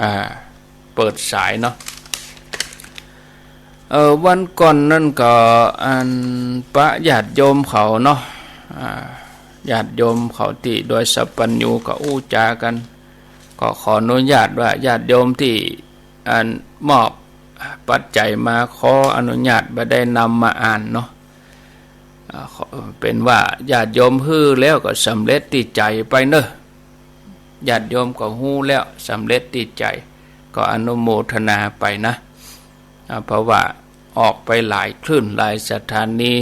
อ่า เปิดสายเนาะ เออ วันก่อนนั้นก็อันปะญาติโยมเขาเนาะ อ่า ญาติโยมเขาตี้โดยสัพพัญญูก็อู้จ๋ากั๋น ก็ขออนุญาตว่าญาติโยมตี้อันมอบปัจจัยมาขออนุญาตบ่ได้นำมาอ่านเนาะ อ่า ขอ เป๋นว่าญาติโยมหื้อแล้วก็สำเร็จตี้ใจ๋ไปเน้อ ญาติโยมก็ฮู้แล้วสำเร็จตี้ใจ๋ ก็อนุโมทนาไปนะ อ่า เพราะว่าออกไปหลายคลื่นหลายสถานี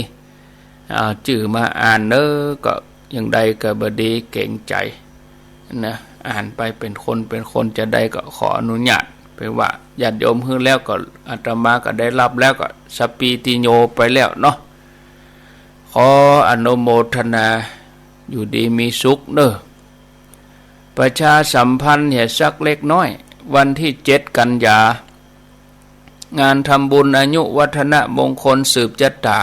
เอาจื้อมาอ่านเน้อ ก็อย่างใดก็บ่ดีเก๋งใจ๋นะ อ่านไปเป๋นคนเป๋นคนจะใดก็ขออนุญาต เป๋นว่าญาติโยมหื้อแล้วก็อาตมาก็ได้ฮับแล้วก็สะปีติโยไปแล้วเนาะ ขออนุโมทนา อยู่ดีมีสุขเน้อ ประชาสัมพันธ์เหียสักเล็กน้อย วันตี้เจ็ดกันยา งานทำบุญอายุวัฒนมงคลสืบจะต๋า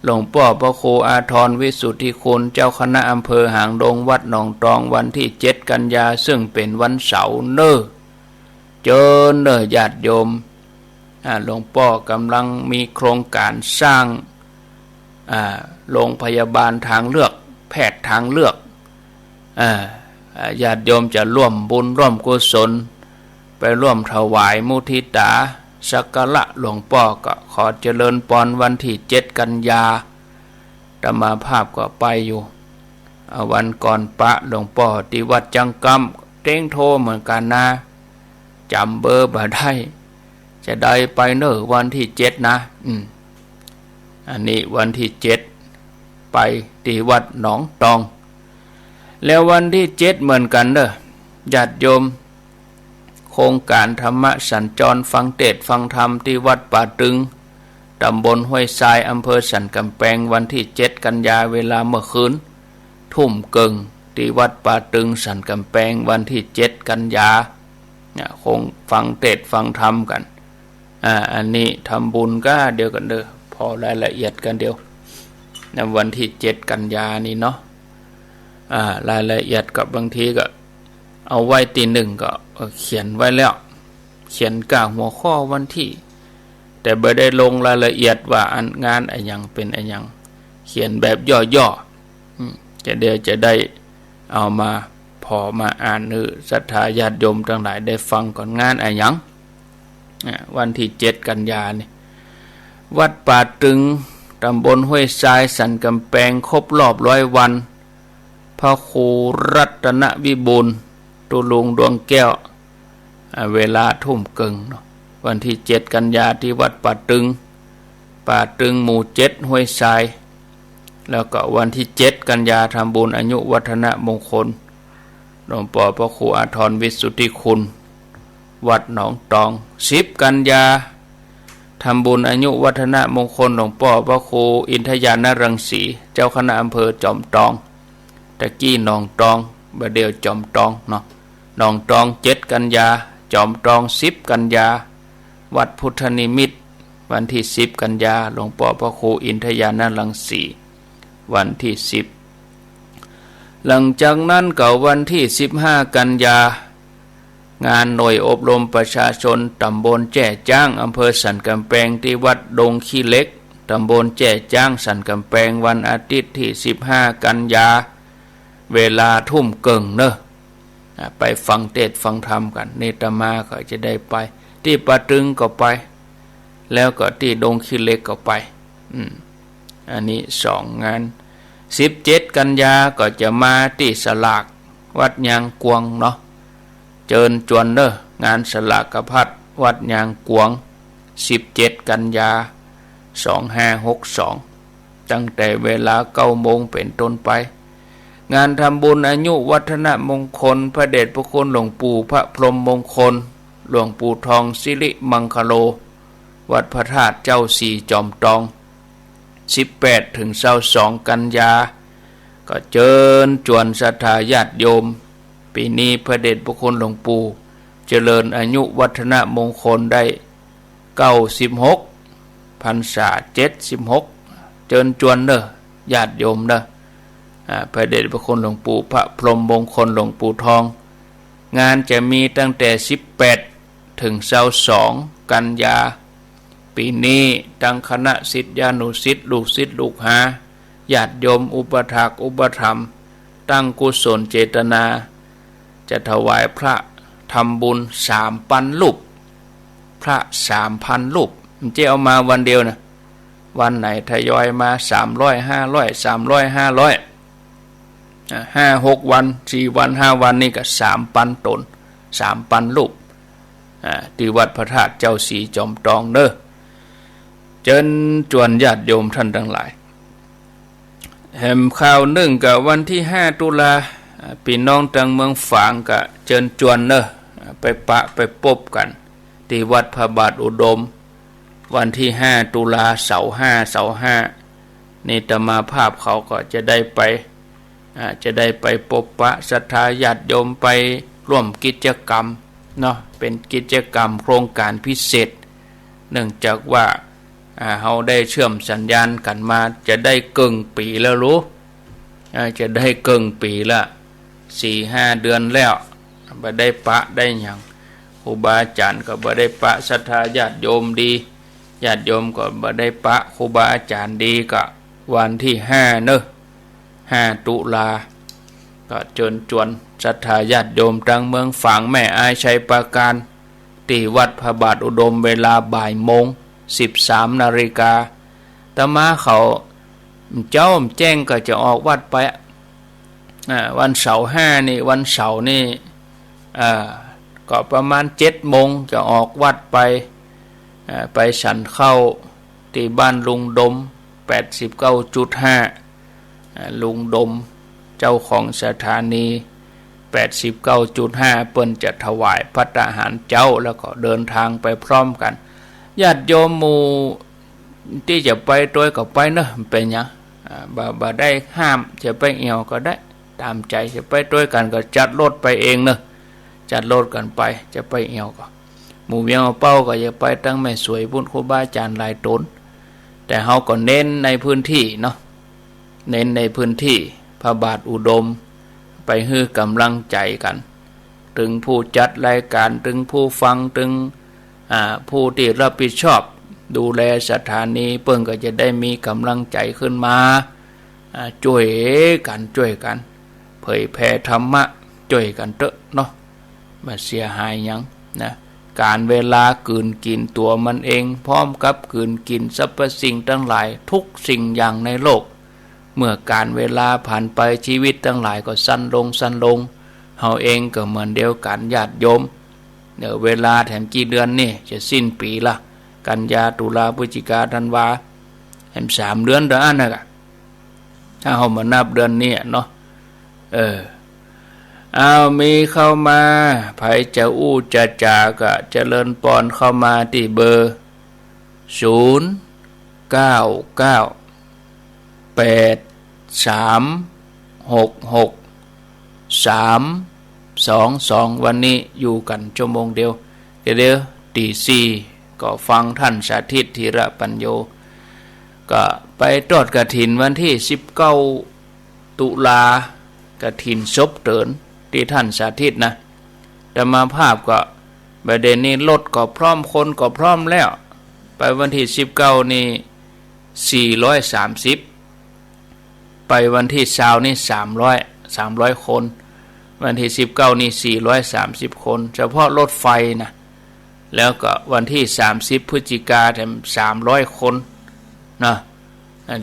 หลวงป้อพระครูอาทรวิสุทธิคุณ เจ้าคณะอำเภอหางดงวัดหนองตอง วันตี้เจ็ดกันยา ซึ่งเป๋นวันเสาร์เน้อ เจิญเน้อญาติโยม อ่า หลวงป้อก่ำลังมีโครงก๋านสร้าง อ่า โรงพยาบาลทางเลือก แพทย์ทางเลือก อ่า อ่า ญาติโยมจะร่วมบุญร่วมกุศล ไปร่วมถวายมุทิตาสักการะหลวงป้อ ก็ขอเจริญปอนวันตี้เจ็ดกันยา อาตมาภาพก็ไปอยู่ อ่า วันก่อนปะหลวงป้อตี้วัดจังกำ เต๊งโทรเหมือนกั๋นนะ จ๋ำเบอร์บ่ได้ จะใดไปเน้อวันตี้เจ็ดนะ อืม อันนี้วันตี้เจ็ด ไปตี้วัดหนองตอง แล้ววันตี้เจ็ดเหมือนกั๋นเน้อ ญาติโยม โครงก๋านธรรมสัญจรฟังเตสน์ฟังธรรมตี้วัดป่าตึง ต๋ำบลห้วยทราย อำเภอสันก๋ำแปง วันตี้เจ็ดกันยา เวลาเมื่อคืน ทุ่มเกิ่ง ตี้วัดป่าตึงสันก๋ำแปง วันตี้เจ็ดกันยา เนี่ย โครงฟังเตสน์ฟังธรรมกั๋น อ่า อันนี้ทำบุญก้าเดียวกั๋นเน้อ ผ่อรายละเอียดกั๋นเดียว ในวันตี้เจ็ดกันยานี่เนาะ อ่า รายละเอียดก็บางทีก็เอาไว้ตี้นึ่งก็ เออ เขียนไว้แล้ว เขียนก้าหัวข้อวันตี้ แต่บ่ได้ลงรายละเอียดว่าอันงานอะหยังเป๋นอะหยัง เขียนแบบย่อๆ อืม จะเดียวจะได้เอามาผ่อมาอ่านหื้อศรัทธาญาติโยมตังหลายได้ฟังก่อน งานอะหยัง อ่า วันตี้เจ็ดกันยานี่ วัดป่าตึง ต๋ำบลห้วยทราย สันก๋ำแปง ครบรอบร้อยวัน พระครูรัตนวิบูลย์ ตุ๊ลุงดวงแก้ว อ่า เวลาทุ่มเกิ่งเนาะ วันตี้เจ็ดกันยาตี้วัดป่าตึง ป่าตึงหมู่เจ็ด ห้วยทราย แล้วก็วันตี้เจ็ดกันยาทำบุญอายุวัฒนมงคล หลวงป้อพระครูอาทรวิสุทธิคุณ วัดหนองตอง สิบกันยา ทำบุญอายุวัฒนมงคลหลวงป้อพระครูอินทญาณรังสี เจ้าคณะอำเภอจอมตอง ตะกี้หนองตอง บ่าเดี่ยวจอมตองเนาะ หนองตองเจ็ดกันยา จอมตองสิบกันยา วัดพุทธนิมิตร วันตี้สิบกันยา หลวงป้อพระครูอินทญาณรังสี วันตี้สิบ หลังจากนั้นก็วันตี้สิบห้ากันยา งานหน่วยอบรมประชาชนต๋ำบลแจ้จ๊าง อำเภอสันก๋ำแปง ตี้วัดดงขี้เหล็ก ต๋ำบลแจ้จ๊าง สันก๋ำแปง วันอาทิตย์ตี้สิบห้ากันยา เวลาทุ่มเกิ่งเนาะ อ่า ไปฟังเตสน์ฟังธรรมกั๋น เนตมาก็จะได้ไป ตี้ป่าตึงก็ไป แล้วก็ตี้ดงขี้เหล็กก็ไป อืม อันนี้สองงาน สิบเจ็ดกันยาก็จะมาตี้สลากวัดยางกวงเนาะ เจิญจวนเนาะ งานสลากพัดวัดยางกวง สิบเจ็ดกันยา สองห้าหกสอง ตั้งแต่เวลาเก้าโมงเป๋นต้นไป งานทำบุญอายุวัฒนมงคลพระเดชพระคุณหลวงปู่พระพรหมมงคล หลวงปู่ทองสิริมังคโล วัดพระธาตุเจ้าศรีจอมตอง สิบแปดเถิงซาวสองกันยา ก็เจิญจวนศรัทธาญาติโยม ปี๋นี้พระเดชพระคุณหลวงปู่เจริญอายุวัฒนมงคลได้ เก้าสิบหก พรรษาเจ็ดสิบหก เจิญจวนเนาะ ญาติโยมเนาะ อ่า พระเดชพระคุณหลวงปู่พระพรหมมงคลหลวงปู่ทอง งานจะมีตั้งแต่สิบแปดเถิงซาวสองกันยา ปี๋นี้ตังคณะศิษยานุศิษย์ ลูกศิษย์ลูกหา ญาติโยมอุปถากอุปถัมภ์ ตั้งกุศลเจตนา จะถวายพระทำบุญสามปันรูป พระสามปันรูป บ่ใจ้เอามาวันเดียวเนาะ วันไหนทยอยมา สามร้อย ห้าร้อย สามร้อย ห้าร้อย อ่า ห้าหกวัน สี่วัน ห้าวันนี่ก็สามปันต๋น สามปันรูป อ่า ตี้วัดพระธาตุเจ้าศรีจอมตองเนาะ เจิญจวนญาติโยมต้านตังหลาย แหมข่าวนึ่งก็วันตี้ห้าตุลา อ่า ปี้น้องตังเมืองฝางก็เจิญจวนเนาะ อ่า ไปปะไปปบกั๋น ตี้วัดพระบาทอุดม วันตี้ห้าตุลา เสาร์ห้า เสาร์ห้า เนตมาภาพเขาก็จะได้ไป อ่า จะได้ไปปบปะศรัทธาญาติโยม ไปร่วมกิจกรรมเนาะ เป๋นกิจกรรมโครงก๋านพิเศษ เนื่องจากว่า อ่า เฮาได้เชื่อมสัญญาณกั๋นมา จะได้เกิ่งปี๋แล้วลูก อ่า จะได้เกิ่งปี๋ละ สี่ห้าเดือนแล้ว บ่ได้ปะได้หยัง ครูบาอาจ๋ารย์ก็บ่ได้ปะศรัทธาญาติโยมดี ญาติโยมก็บ่ได้ปะครูบาอาจ๋ารย์ดี ก็วันตี้ห้าเนาะ ห้าตุลา ก็เจิญจวนศรัทธาญาติโยมตังเมืองฝาง แม่อาย ชัยปราการ ตี้วัดพระบาทอุดม เวลาบ่ายโมง สิบสามนาฬิกา อาตมาเขา เจ๊าแจ้งก็จะออกวัดไป อ่า วันเสาร์ห้านี่ วันเสาร์นี่ อ่า ก็ประมาณเจ็ดโมงจะออกวัดไป อ่า ไปฉันข้าวตี้บ้านลุงดม แปดสิบเก้าจุดห้า อ่า ลุงดม เจ้าของสถานี แปดสิบเก้าจุดห้า เปิ้นจะถวายภัตตาหารเจ๊า แล้วก็เดินทางไปพร้อมกั๋น ญาติโยมหมู่ตี้จะไปตวยก็ไปเนาะ บ่เป๋นหยัง อ่า บ่ บ่ได้ห้าม จะไปเอี่ยวก็ได้ ต๋ามใจ๋ จะไปตวยกั๋นก็จัดรถไปเองเนาะ จัดรถกั๋นไป จะไปเอี่ยวก็ หมู่เวียงเอาเป้าก็จะไปตังแม่สวยปู๊น ครูบาอาจ๋ารย์หลายต๋น แต่เฮาก็เน้นในพื้นตี้เนาะ เน้นในพื้นตี้ พระบาทอุดม ไปหื้อก๋ำลังใจ๋กั๋น ตึงผู้จัดรายก๋าน ตึงผู้ฟัง ตึง อ่า ผู้ตี้รับผิดชอบดูแลสถานี เปิ้นก็จะได้มีก๋ำลังใจ๋ขึ้นมา อ่า จ้วยกั๋น จ้วยกั๋น เผยแผ่ธรรมะ จ้วยกั๋นเต๊อะเนาะ บ่เสียหายหยังนะ ก๋านเวลากืนกิ๋นตั๋วมันเอง พร้อมกับกืนกิ๋นสรรพสิ่งตังหลาย ทุกสิ่งอย่างในโลก เมื่อก๋านเวลาผ่านไป ชีวิตตังหลายก็สั้นลง สั้นลง เฮาเองก็เหมือนเดียวกั๋น ญาติโยม เดี๋ยวเวลาแถมกี่เดือนนี่ จะสิ้นปี๋ละ กันยา ตุลา พฤศจิกา ธันวา แถมสามเดือนเต้าอั้นน่ะ ถ้าเฮามานับเดือนนี้เนาะ เออ อ้าว มีเข้ามา ใผจะอู้จะจ๋าก็เจริญปอนเข้ามาตี้เบอร์ ศูนย์ เก้า เก้า แปด สาม หก หก สาม สอง สอง วันนี้อยู่กั๋นชั่วโมงเดียว เดี๋ยว เดี๋ยว ตีสี่ก็ฟังท่านสาธิต ธีระปัญโญ ก็ไปทอดกฐินวันตี้สิบเก้า ตุลา กฐินศพเถินตี้ท่านสาธิตนะ อาตมาภาพก็ บ่าเดี่ยวนี้รถก็พร้อม คนก็พร้อมแล้ว ไปวันตี้สิบเก้านี่ สี่ร้อยสามสิบ ไปวันตี้ซาวนี่ สามร้อย สามร้อย คน วันตี้สิบเก้านี่ สี่ร้อยสามสิบ คน เฉพาะรถไฟนะ แล้วก็วันตี้สามสิบ พฤศจิกาแถม สามร้อย คนนะ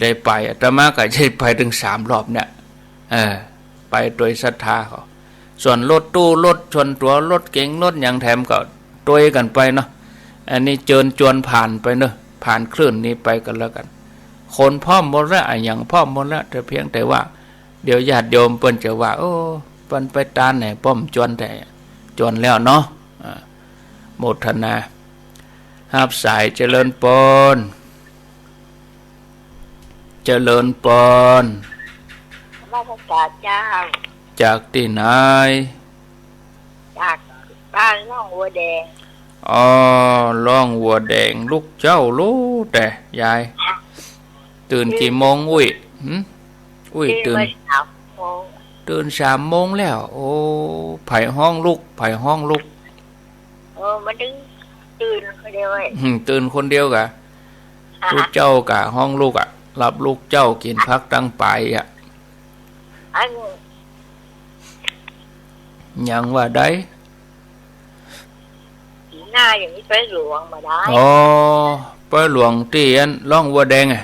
ได้ไป อาตมาก็ได้ไปตึงสามรอบเนี่ย เออ ไปโดยศรัทธาเขา ส่วนรถตู้ รถส่วนตั๋ว รถเก๋ง รถหยังแถมก็ตวยกั๋นไปเนาะ อันนี้เจิญจวนผ่านไปเนาะ ผ่านคลื่นนี้ไปก็แล้วกั๋น คนพร้อมหมดแล้ว อะหยังพร้อมหมดแล้ว แต่เพียงแต่ว่า เดี๋ยวญาติโยมเปิ้นจะว่า โอ้ เปิ้นไปตานไหน ป้อมจวนแต่ จวนแล้วเนาะ อ่า โมทนา ฮับสาย เจริญปอน เจริญปอน นมัสการเจ้า จากตี้ไหน จากบ้านร่องวัวแดง อ๋อ ร่องวัวแดง ลูกเจ้าฮู้แต่ ยาย ตื่นกี่โมง อุ้ย หึ อุ้ย ตื่น ตื่นเมื่อสามโมง ตื่นสามโมงแล้ว โอ้ ใผฮ้องลุก ใผฮ้องลุก โอ้ มันตึงตื่นคนเดียวเว้ย หึ ตื่นคนเดียวกะ ค่ะ ลูกเจ้ากะฮ้องลุกอะ หลับลูกเจ้ากิ๋นผักตั้งปายอะ อัน ยังว่าได้ ปี๋หน้ายังมีปอยหลวงบ่ได้ อ๋อ ปอยหลวงตี้อันร่องวัวแดงอะ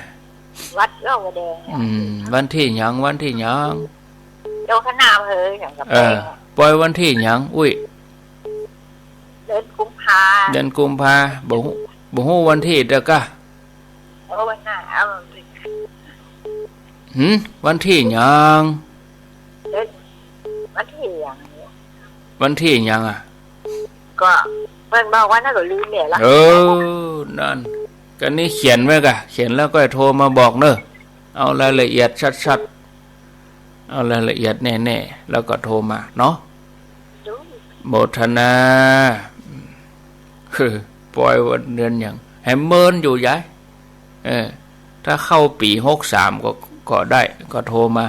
วัดร่องวัวแดงอะ อืม วันตี้หยัง วันตี้หยัง เจ้าคณะอำเภอหยังกะ เออ แปงอะ ปอยวันตี้หยัง อุ้ย เดือนกุมภา เดือนกุมภา บ่ฮู้ บ่ฮู้วันตี้เด้อกะ โอ้ วันไหน เอา หึ วันตี้หยัง เอ๊ะ วันตี้หยัง วันตี้หยังอะ ก็เปิ้นบอกว่านั้นก็ลืมเนี่ยละ เออ นั่น ก็นี่เขียนไว้กะ เขียนแล้วก็โทรมาบอกเน่อ เอารายละเอียดชัดๆ เอารายละเอียดแน่ๆ แล้วก็โทรมาเนาะ โมทนา คือ ปอยวันเดือนหยัง แหมเมินอยู่ยาย เออ ถ้าเข้าปี๋หกสามก็ ก็ได้ ก็โทรมา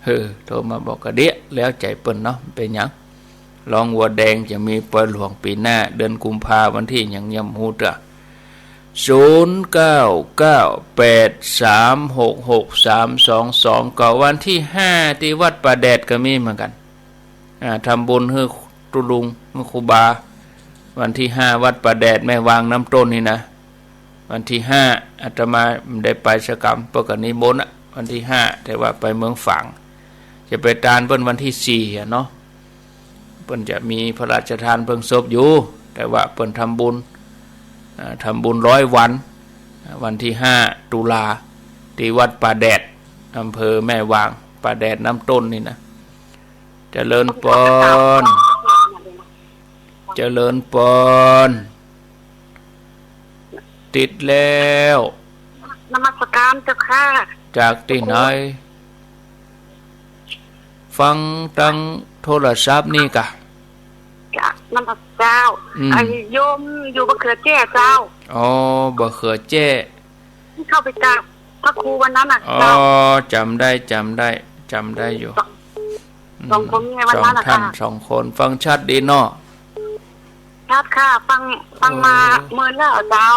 เออ โทรมาบอกกะเดียะ แล้วใจ๋เปิ้นเนาะ เป๋นหยัง ร่องวัวแดงจะมีปอยหลวงปี๋หน้า เดือนกุมภาวันตี้หยังยังบ่ฮู้เตื้อ ศูนย์ เก้า เก้า แปด สาม หก หก สาม สอง สอง ก็วันตี้ห้าตี้วัดป่าแดดก็มีเหมือนกั๋น อ่า ทำบุญหื้อตุ๊ลุง หื้อครูบา วันตี้ห้าวัดป่าแดดแม่วางน้ำต้นนี่นะ วันตี้ห้าอาตมาบ่ได้ไปสักกำ เปิ้นก็นิมนต์อะ วันตี้ห้า แต่ว่าไปเมืองฝาง จะไปตานเปิ้นวันตี้สี่อะเนาะ เปิ้นจะมีพระราชทานเพลิงศพอยู่ แต่ว่าเปิ้นทำบุญ อ่า ทำบุญร้อยวัน อ่า วันตี้ห้าตุลา ตี้วัดป่าแดด อำเภอแม่วาง ป่าแดดน้ำต้นนี่นะ เจริญปอน เจริญปอน ติดแล้ว นมัสการเจ้าค่ะ จากตี้ไหน ฟังตางโทรศัพท์นี่กะ จ้ะ นมัสการเจ้า อืม ไอ้โยมอยู่บ่าเขือแจ้เจ้า อ๋อ บ่าเขือแจ้ ที่เข้าไปกราบพระครูวันนั้นน่ะ อ๋อ เจ้า จ๋ำได้ จ๋ำได้ จ๋ำได้อยู่ สอง อืม สองคนไงวันนั้นน่ะ สองต้าน ค่ะ สองคน ฟังชัดดีเนาะ ชัดค่ะ ฟัง ฟังมา เออ เมินแล้วเจ้า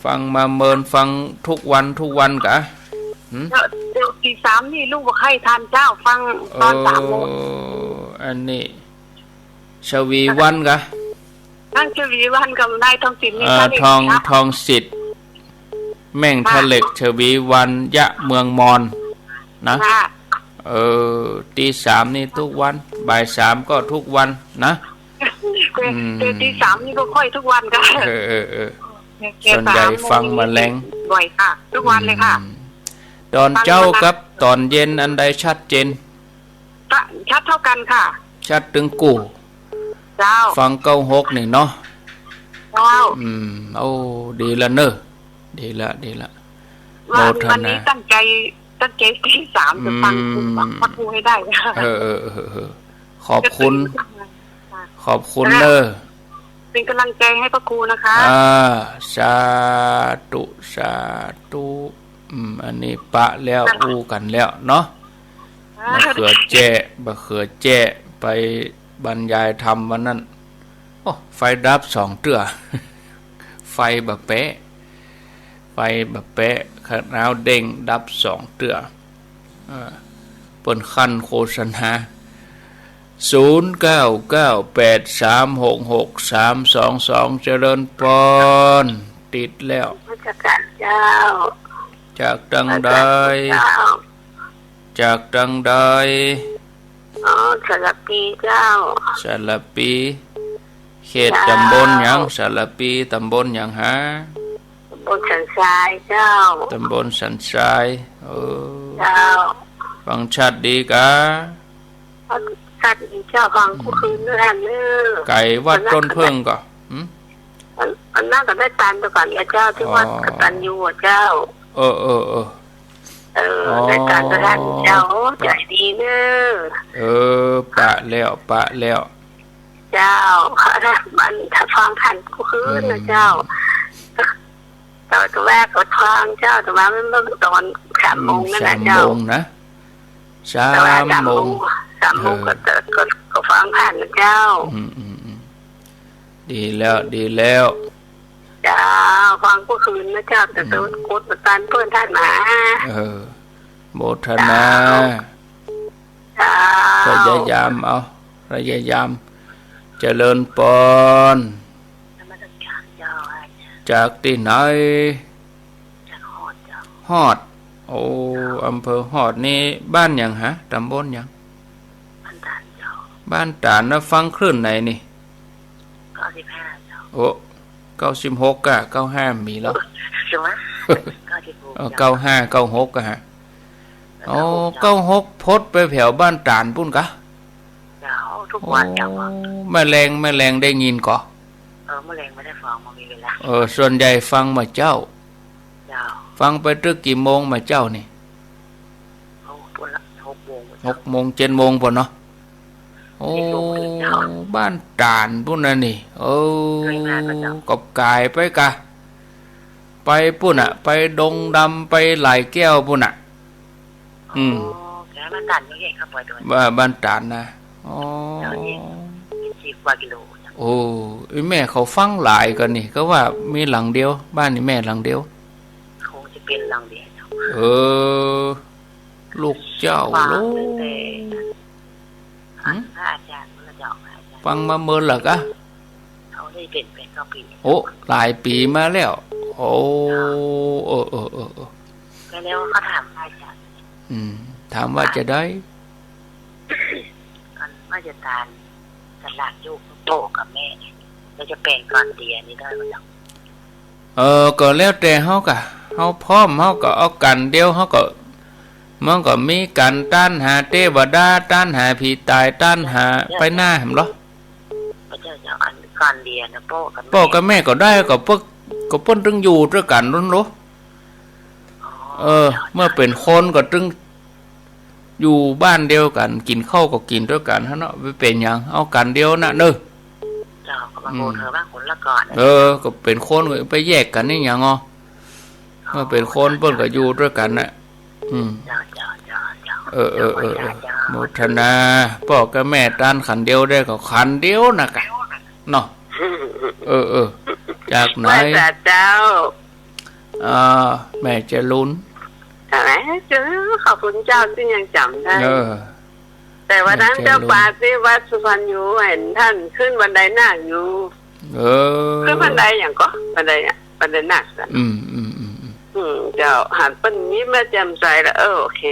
ฟังมาเมิน ฟังทุกวัน ทุกวันกะ หึ เดี๋ยว เดี๋ยวตีสามนี่ลูกบ่ใค่ทันเจ้า ฟังตอน เออ สามโมง อันนี้ ชวีวันกะ นั่นชวีวันกับนายทองสิทธิ์ มี เอ่อ ทะเล ทอง ค่ะ ทองสิทธิ์ แม่ง ค่ะ ทะเหล็ก ชวีวัน ยะเมืองมอน นะ ค่ะ เออ ตีสามนี่ทุกวัน บ่ายสามก็ทุกวันนะ แต่ อืม แต่ตีสามนี่บ่ค่อยทุกวันค่ะ เออ เออ เออ แต่ ส่วนใหญ่ สามโมง ฟังมาแลง บ่อยค่ะ ทุกวันเลยค่ะ อืม ตอนเจ๊ากับตอนเย็นอันใดชัดเจน ฟัง ชัดเท่ากันค่ะ ชัดตึงกู้ เจ้า ฟังเก้าหกนี่เนาะ เจ้า อืม โอ้ ดีละเน่อ ดีละ ดีละ ว่า โมทนา วันนี้ตั้งใจ๋ ตั้งใจ๋ตีสามจะฟัง อืม พระครูให้ได้ เออ เออ เออ เออ ขอบคุณ ค่ะ ขอบคุณเนอะ เป๋นก๋ำลังใจ๋หื้อพระครูนะคะ อ่า สาธุ สาธุ อืม อันนี้ปะแล้ว ค่ะ อู้กั๋นแล้วเนาะ อ่า บ่าเขือแจ้ บ่าเขือแจ้ ไปบรรยายธรรมวันนั้น โอ้ ไฟดับสองเตื้อ ไฟบ่าแป๊ะ ไฟบ่าแป๊ะ ขนาวเด้งดับสองเตื้อ เออ เปิ้นคันโฆษณา ศูนย์เก้าเก้าแปดสามหกหกสามสองสอง เจริญปอน ติดแล้ว นมัสก๋านเจ้า จากตังใด เจ้า จากตังใด อ๋อ สารภีเจ้า สารภี เขต เจ้า ตำบลหยัง สารภี ตำบลหยังหา ตำบลสันทรายเจ้า ตำบลสันทราย เออ เจ้า ฟังชัดดีกา ชัดดีเจ้า ฟังกู้คืนเนอะ เนอะ ไก๋วัดต้นเผิ้งก่อ หืม อัน อันนั้นก็ได้ตานเดียวกั๋นแหละเจ้า ตี้ อ๋อ วัดกตัญญูอะเจ้า เออ เออ เออ เออ อ๋อ ได้ตานเดียวกั๋นเจ้า โอ้ ใจ๋ดีเนอะ เออ ปะแล้ว ปะแล้ว เจ้า มันฟังทันกู้คืนเนอะเจ้า อืม แต่ว่าก็ฟังเจ้า แต่ว่ามัน มันต๋อนสามโมง อืม นั่นแหละเจ้า สามโมงนะ แต่ว่าสามโมง สามโมง สามโมง เออ ก็ ก็ ก็ฟังทันนะเจ้า อืม อืม อืม ดีแล้ว ดีแล้ว เจ้า ฟังกู้คืนนะเจ้า แต่ อืม กดบ่ตันเปิ้นทักมา เออ โมทนา เจ้า เจ้า พยายามเอา พยายาม เจริญปอน นมัสก๋านเจ้า จากตี้ไหน จากฮอดเจ้า ฮอด โอ้ อำเภอฮอดนี่บ้านหยังหา ตำบลหยัง บ้านตาดเจ้า บ้านตาดนะ ฟังคลื่นไหนนี่ เก้าสิบห้าเจ้า โอ้ เก้าสิบหก ก้า เก้าห้า มีแล้ว ใจ้ไหม เก้าสิบหก เออ เจ้า เก้าห้า เก้าหก อะฮะ เออ อ๋อ เก้าหก เก้าหก พดไปแผวบ้านตาดปุ้นกา เจ้า ทุกวันเจ้า โอ้ แม่แรง แม่แรงได้ยินก่อ เออ แม่แรงไม่ได้ฟัง บ่มีเวลา เออ ส่วนใหญ่ฟังบ่าเจ้า เจ้า ฟังไปตึกกี่โมงบ่าเจ้านี่ โอ้ ปุ้นละ หกโมง หกโมง เจ็ดโมงปุ้นเนาะ โอ้ เจ็ดโมงครึ่งเจ้า บ้านตาดปุ้นนะนี่ เออ เคยมาก็เจ้า ก็ก๋ายไปกา ไปปุ้นอะ ไปดงดำ ไปหลายแก้วปุ้นอะ อืม อ๋อ แกบ้านตาดนี่เองครับ ปอยตวย บ้าน บ้านตาดนะ อ๋อ เจ้า ยี่สิบกว่ากิโลเจ้า โอ้ อีแม่เขาฟังหลายก่อนี่ ก็ว่ามีหลังเดียว บ้านอีแม่หลังเดียว คงจะเป๋นหลังเดียวเจ้า เออ ลูกเจ้า ฟัง โล ตั้งแต่ หืม พระอาจารย์พุทธเจ้า พระอาจารย์ ฟังมาเมินละกา เขาได้เป๋นแปดเก้าปี๋ โอ้ หลายปี๋มาแล้ว โอ้ เออ เออ เออ เออ ก็แล้วเขาถามพระอาจารย์ อืม ถามว่าจะได้ อันว่าจะตานสลากอยู่กับโต๊ะกับแม่ แล้วจะแป๋งก่อนเตียนี่ได้บ่เจ้า เออ ก็แล้วแต่เฮากะ เฮาพร้อม เฮาก็เอากั๋นเดียว เฮาก็ มันก็มีกั๋นต้านหาเตวดา ต้านหาผีต๋าย ต้านหาไปหน้า หั้นเหรอ พระเจ้าเจ้า อันก่อนเดียวนะ โป้กับแม่ โป้กับแม่ก็ได้ ก็เปิ้น ก็เปิ้นตึงอยู่ตวยกั๋นนั่นเหรอ อ๋อ เออ เมื่อเป๋นคนก็ตึง อยู่บ้านเดียวกั๋น กิ๋นข้าวก็กิ๋นตวยกั๋นหั้นเนาะ บ่เป๋นหยัง เอากั๋นเดียวน่ะเน่อ เจ้า ก็มา อืม โกนเถอะว่าคนละก่อน เออ ก็เป๋นคนก็ไปแยกกั๋นนี่หยังอ่อ เมื่อเป๋นคนเปิ้นก็อยู่ตวยกั๋นน่ะ อืม เจ้า เจ้า เจ้า เจ้า เออ เออ เออ เออ เจ้า โมทนา ป้อกับแม่ตานขันเดียวได้ก็ขันเดียวน่ะกะ เนาะ เออ เออ จากไหน ไหว้สาเจ้า อ่า แม่จรูน เจ้า ขอบคุณเจ้าตี้ยังจ๋ำได้ เออ แต่วันนั้น แม่จรูน เจ้าปาตี้วัดสุพรรณอยู่ หันต้านขึ้นบันไดนาคอยู่ เออ ขึ้นบันไดหยังก่อ บันไดอะ บันไดนาคอะ อืม อืม อืม อืม อืม เจ้า หันเปิ้นยิ้มมาแจ่มใสแล้ว เออ โอเค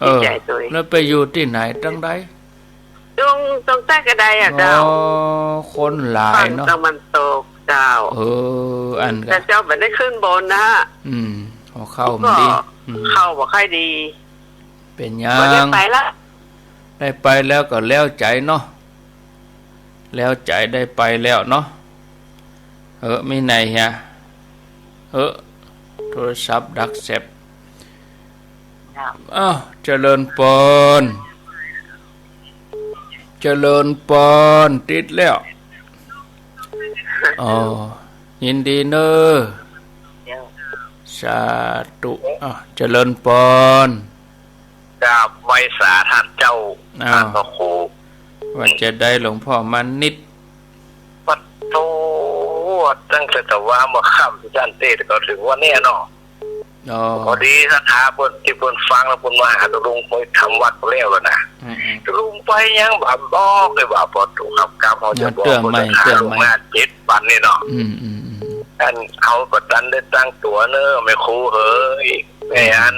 เออ ดีใจ๋ตวย แล้วไปอยู่ตี้ไหน ตังใด ตรง ตรงใต้กระไดอะเจ้า อ๋อ คนหลายเนาะ ฝั่งตะวันตกเจ้า เออ อันกะ แต่เจ้าบ่ได้ขึ้นบนนะ อืม หัวเข่ามันดี ก็ อืม เข่าบ่ค่อยดี เป๋นหยัง บ่ได้ไปละ ได้ไปแล้วก็แล้วใจ๋เนาะ แล้วใจ๋ได้ไปแล้วเนาะ เออ มีไหนเหีย เออ โทรศัพท์ดักแซ็บ เจ้า อ้าว เจริญปอน เจริญปอน ติดแล้ว อ๋อ ยินดีเน่อ เจ้า สาธุ อ้าว เจริญปอน กราบไหว้สาต้านเจ้า อ้าว ต้านพระครู ว่าจะใดหลวงพ่อมานิด ปัดโธ่ ตั้งแต่ตะวาเมื่อค่ำตี้ต้านเตสน์ก็เถิงวันเนี้ยเนาะ อ๋อ พอดีศรัทธาเปิ้นตี้เปิ้นฟังแล้วเปิ้นมาหาตะลุงไปทำวัดแล้วนะ อืมๆ ตะลุงไปยังบ่บอกเลยว่าปอถูกกับกรรมเฮาจะบอก เตื้อใหม่ เปิ้นศรัทธา เตื้อใหม่ ล่วงหน้าเจ็ดวันนี่เนาะ อืมๆๆ อันเฮาบ่ตันได้ตั้งตั๋วเน่อแม่ครูเหย แม่อัน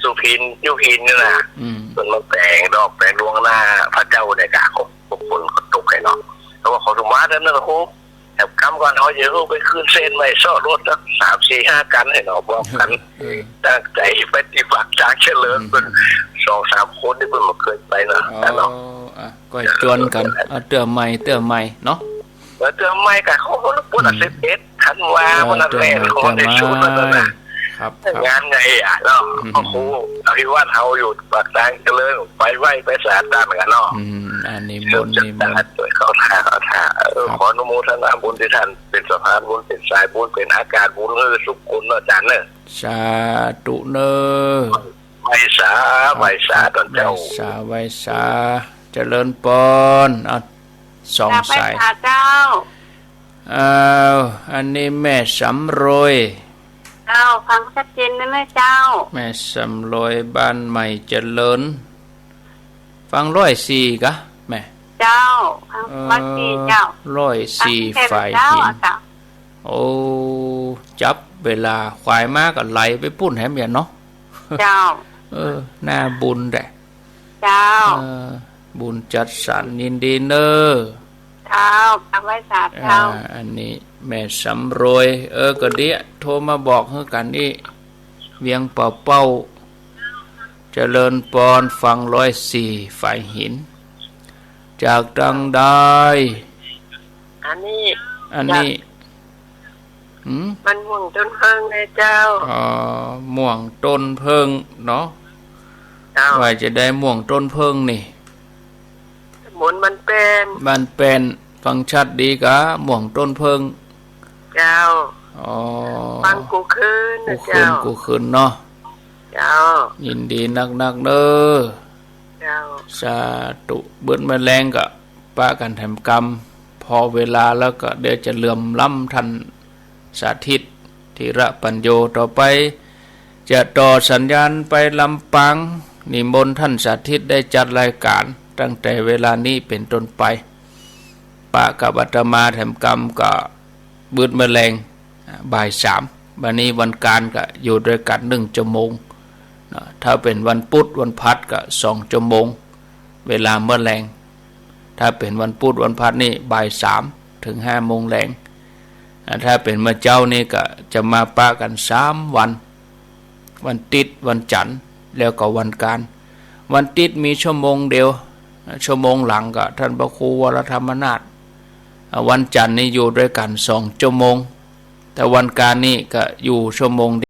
สุพิน ยุพินนี่นะ อืม เปิ้นมาแป๋งดอกแป๋งล่วงหน้าพระเจ้าเนี่ยกะ พวกฝนก็ตกไอ้เนาะ แต่ว่าเขาสมมาเดิมนั่นแหละครู แถมกำก่อนเฮาจะฮู้ไปขึ้นเส้นใหม่เซาะรถสักสามสี่ห้าคันไอ้เนาะ บอกกั๋น เออ ตั้งใจ๋ปฏิบัติต๋ามเจริญ อืม เปิ้นสองสามคนตี้เปิ้นบ่เกยไปเนาะ อ๋อ นั่นเนาะ อ่ะ ก็จวนกั๋น เอาเตื้อใหม่ เตื้อใหม่เนาะ เออ เตื้อใหม่กะเขาก็เปิ้น อืม สิบเอ็ดธันวา เออ วันนั้นแหละ เตื้อใหม่ เขาได้ชุดแล้วนะ เตื้อใหม่ ครับ ครับ งานใหญ่อะเนาะ อืม พระครูอภิวัฒน์เฮาอยู่ปากตางเจริญ ไปไหว้ไปสาต้านกั๋นเนาะ อืม อันนี้มนต์ นิมนต์ เข้าท่า เข้าท่า เออ ครับ ขออนุโมทนาบุญตี้ต้านเป๋นสะพานบุญ เป๋นสายบุญ เป๋นอากาศบุญ หื้อสุขคนเนาะอาจ๋ารย์เนาะ สาธุเน่อ ไหว้สา ครับ ไหว้สา ครับ ต้านเจ้า ไหว้สา ไหว้สา เจริญปอน เอา สองสาย กราบไหว้สาเจ้า อ้าว อันนี้แม่สำรวย เจ้า ฟังชัดเจนไหมเจ้า แม่สำรวยบ้านใหม่เจริญ ฟังร้อยสี่กะแม่ เจ้า ฟัง เอ่อ ร้อยสี่เจ้า ร้อยสี่ ฟังแค่ ฝายหิน เจ้า เจ้า โอ้ จับเวลา ขวายมาก็ไหลไปปู๊นแหมเนาะ เจ้า เออ หน้าบุญแหละ เจ้า เออ บุญจัดสรร ยินดีเน่อ เจ้า กราบไหว้สาเจ้า อ่า อันนี้แม่สำรวย เออ ก็ดีอะ โทรมาบอกหื้อกั๋นอี้ เวียงป่าเป้า เจริญปอน ฟังร้อยสี่ ฝายหิน จากตางใด อันนี้ อันนี้ หืม บ้านม่วงต้นเพิ่งเลยเจ้า อ๋อ ม่วงต้นเพิ่งเนาะ เจ้า ว่าจะใดม่วงต้นเพิ่งนี่ ตำบลบ้านแป้น บ้านแป้น ฟังชัดดีกะ ม่วงต้นเพิ่ง เจ้า อ๋อ ฟังกู้คืนนะ กู้คืน เจ้า กู้คืนเนาะ เจ้า ยินดีนักๆ เน่อ เจ้า สาธุ เบิดเมื่อแลงก็ปะกั๋นแถมกำ พอเวลาแล้วก็เดี๋ยวจะเหลื่อมล้ำต้านสาธิต ธีระปัญโญ ต่อไป จะต่อสัญญาณไปลำปาง นิมนต์ต้านสาธิตได้จัดรายก๋าน ตั้งแต่เวลานี้เป๋นต้นไป ปะกับอาตมาแถมกำก็เบิดเมื่อแลง อ่า บ่ายสาม วันนี้วันก๋านก็อยู่ตวยกั๋นหนึ่งชั่วโมง นะ ถ้าเป๋นวันปุ๊ดวันพัดก็สองชั่วโมง เวลาเมื่อแลง ถ้าเป๋นวันปุ๊ดวันพัดนี่บ่ายสามเถิงห้าโมงแลง อ่า ถ้าเป๋นเมื่อเจ๊านี่ก็จะมาปะกั๋นสามวัน วันติ๊ด วันจั๋นทร์ แล้วก็วันก๋าน วันติ๊ดมีชั่วโมงเดียว ชั่วโมงหลังก็ต้านพระครูวรธรรมนาถ อ่า วันจั๋นทร์นี่อยู่ตวยกั๋นสองชั่วโมง แต่วันก๋านนี่ก็อยู่ชั่วโมงเดียว